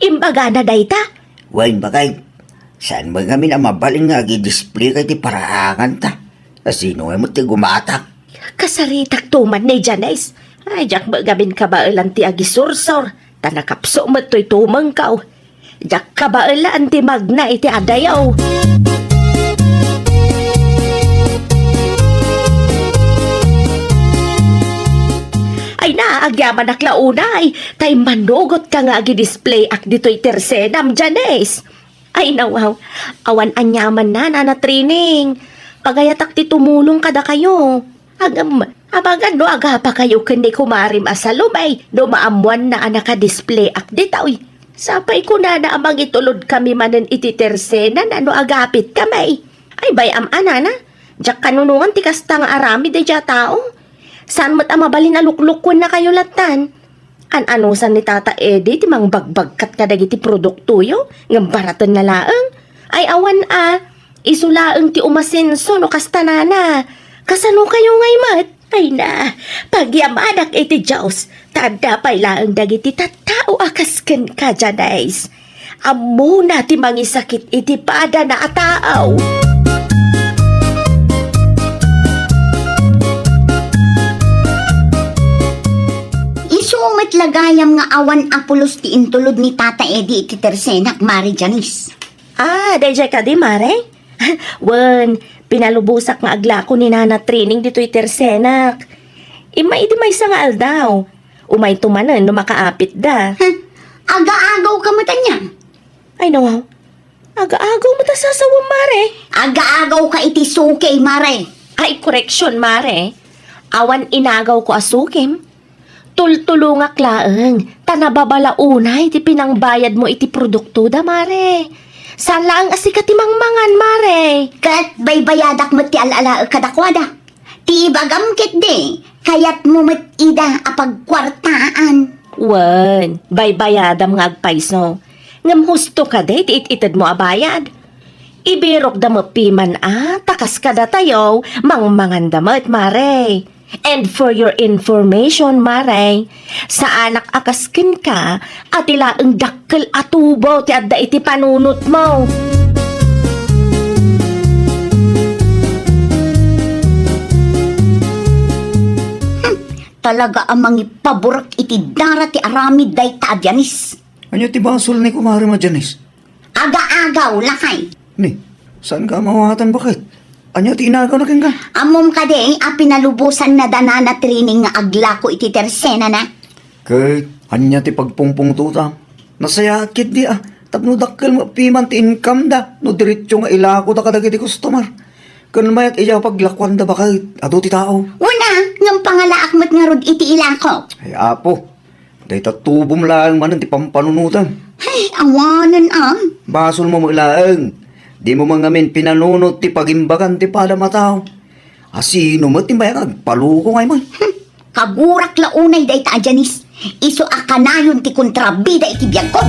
Imbagana dayta? Wen, baket. Saan met ngamin a mabalin nga agi-display ka iti paraanganta. Asino ngay met ti gumatak? Kasaritakto man ni Janice. Ay, diak met ngamin kabaelan ti agisursor, ta nakapso met toy tumengko. Diak kabaelan ti magna iti adayo. Ay na, agyamanak la unay, ta immanugotka nga agi-displayak ditoy tersenam, Janice. Ay, nawaw, awan aniamanna, Nana Trining. Pagayatak ti tumulong kadakayo. Ngem, amangan no agapakayo ken ni kumarem a Salome no maammoanna a naka-displayak ditoy. Sapay kunana a mangitulodkami manen iti tersenana no agapitkami. Ay, bay-am a, Nana, diak kanunongan ti kasta nga aramid daydiay a tao. Saan met a mabalin a luklukuennakayo lattan. An-anusan ni Tata Eddie ti mangbagbagkat kadagiti produktoyo ngem baratenna laeng. Ay, awan a, isu laeng ti umasenso no kasta, nana. Kasano kayo ngay met? Ay na, pagyamanak iti Dios, ta adda pay laeng dagiti tattao a kas kenka, Janice. Ammona ti mangisakit iti padana a tao. Isu met la gayam nga awan a pulos ti intulod ni Tata Eddie iti tersenak, Mare Janice. Ah, daydiay kadi, Mare? Wen, pinalubosak nga aglako ni Nana Trining ditoy tersenak. Immay iti maysa nga aldaw. Umayto manen no makaapitda. Huh? Agaagaw ka met ania? Ay, no. Agaagaw met a sasawem, Mare. Agaagaw ka iti suki, Mare. Ay, correction, Mare. Awan inagaw ko a sukim. Tultulongak laeng, ta nababala unay ti pinangbayadmo iti produktoda, Mare. Saan laeng a sika ti mangmangan, Mare. Ket baybayadak met ti al-alaek kadakuada. Ti ibagam ketdi, kayatmo met ida a pagkuartaan. Wen, baybayadam nga agpayso. Ngem husto kadi ti it-itedmo a bayad? Ibirokda met piman a, ta kas kadatayo, mangmanganda met, Mare. And for your information, Mare, saanak a kas kenka a ti laeng dakkel a tubo ti adda iti panunotmo. Hmm, talaga a mangipaburak iti dara ti aramid dayta a Janice. Ania ti basol ni Kumare Janice? Agaagaw, lakay. Ni, saan ka mawatan, baket? Ania ti inagaw na kenka? Ammom kadi a pinalubosan na da Nana Trining nga aglako iti tersenana? Ket ania ti pagpungpungtotam? Nasayaat ketdi a, tapno dakkel met piman ti income da, no diretso nga ilako da kadagiti customer. Ken mayat iya paglakuan da baket, adu ti tao. Wen a, ngem pangalaak met ngarud iti ilako. Ay, Apo, dayta tubom laeng manen ti pampanunotem. Ay, awanen a. Basolmo met laeng. Dimo man ngamin pinanunot ti pagimbagan ti padam a tao. A sino met ti mayat nga agpaluko ngay met? Hmm, kagurak la unay dayta a Janice. Isu a kanayon ti kontrabida iti biagko.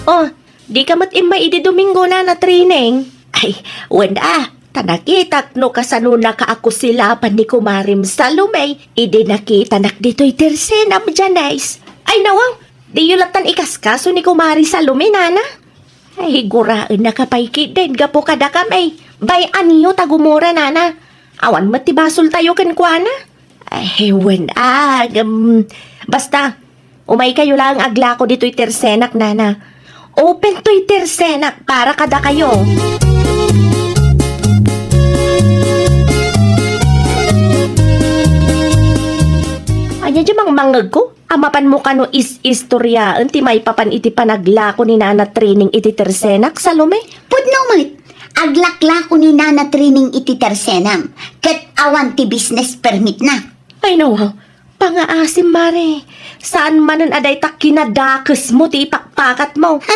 Oh, dika met immay idi Domingo, Nana Trining? Ay, wen a, ta nakitak no kasano nakaakusilapan ni Kumarem Salome idi nakitanak ditoy tersenam, Janice. Ay, nawaw, diyo lattan ikaskaso ni Kumare Salome, Nana? Ay, guraennaka pay ketdin gapu kadakami. Bay-anyo ta gumura, Nana. Awan met ti basoltayo kenkuana. Ay, wen a, ngem, basta, umaykayo laeng aglako ditoy tersenak, Nana. Open toy tersenak para kadakayo. Ania diay mangmangngegko? A mapanmo kano is-istoriaen ti maipapan iti panaglako ni Nana Trining iti tersenak, Salome? Pudno met, aglaklako ni Nana Trining iti tersenam, ket awan ti business permitna. Ay, nawaw, pangaasim, Mare. Saan manen a dayta kinadakesmo ti ipakpakatmo. Ha?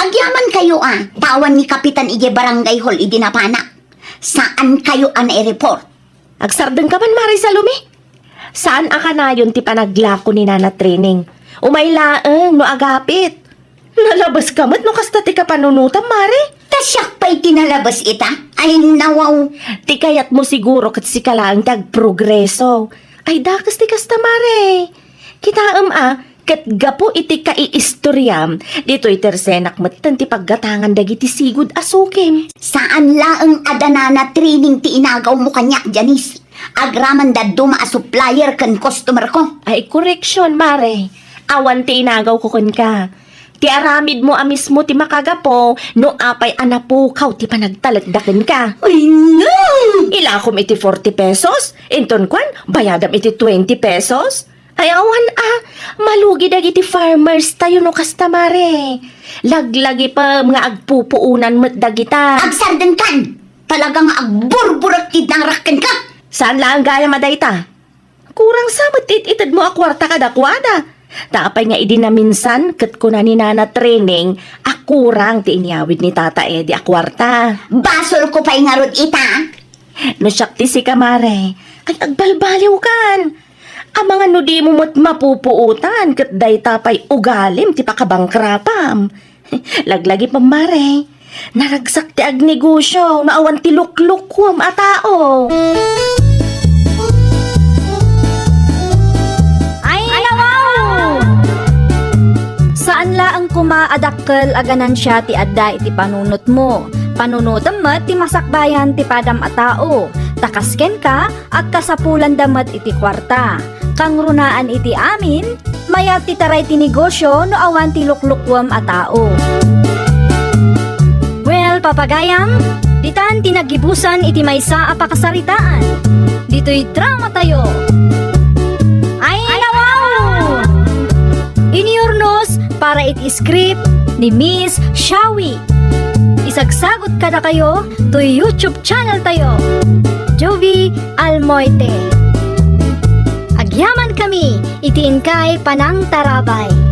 Agyamankayo a, ta awan ni Kapitan idiay barangay hall idi napanak. Saankayo a naireport. Agsardengka man, Mare Salome. Saan a kanayon ti panaglako ni Nana Trining. Umay laeng no agapit. Nalabeska met no kasta ti kapanunotam, Mare. Ta siak pay ti nalabes ita? Ay, nawaw. Ti kayatmo siguro ket sika laeng ti agprogreso. Ay, dakes ti kasta, Mare. Kitaem a, ket gapu iti kaiistoriam, ditoy tersenak metten ti paggatangan dagiti sigud a sukim. Saan laeng a da Nana Trining ti inagawmo kaniak, Janice. Agraman dadduma a supplier ken customer ko. Ay, correction, Mare. Awan ti inagawko kenka. Ti aramidmo a mismo ti makagapu no apay a napukaw ti panagtalekda kenka. Ay, no! Ilakom iti forty pesos, inton kuan, bayadam iti twenty pesos. Ay, awan a, malugi dagiti farmers tayo no kasta, Mare. Laglagipem nga agpupuonan met dagita. Agsardengkan! Talaga nga agburburek ti darak kenka! Saan laeng gayam a dayta? Kurang sa met ti it-itedmo a kuarta kadakuada. Ta apay nga idi naminsan ket kuna ni Nana Trining a kurang ti inyawid ni Tata Eddie a kuarta. Basolko pay ngarud ita? No siak ti sika, Mare, ay agbalbaliwkan. Amangan no dimo met mapupuotan ket dayta pay ugalim ti pakabangkrapam. Laglagipem, mare. Naragsak ti agnegosyo no awan ti luklukuem a tao. Ay, nawaw! Saan laeng koma a dakkel a ganansia ti adda iti panunotmo. Panunotem met ti masakbayan ti padam a tao. Ta kas kenka, agkasapulanda met iti kuarta. Kangrunaan iti amin, mayat ti taray ti negosyo no awan ti luklukuem a tao. Well, papagayam, ditan ti naggibusan iti maysa a pakasaritaan. Ditoy drama tayo. Ay, nawaw! Inyurnos para iti script ni Miss Shawi. Isagsagot kadakayo toy YouTube channel tayo, Jovie Almoite. Agyaman kami iti inkay panangtarabay.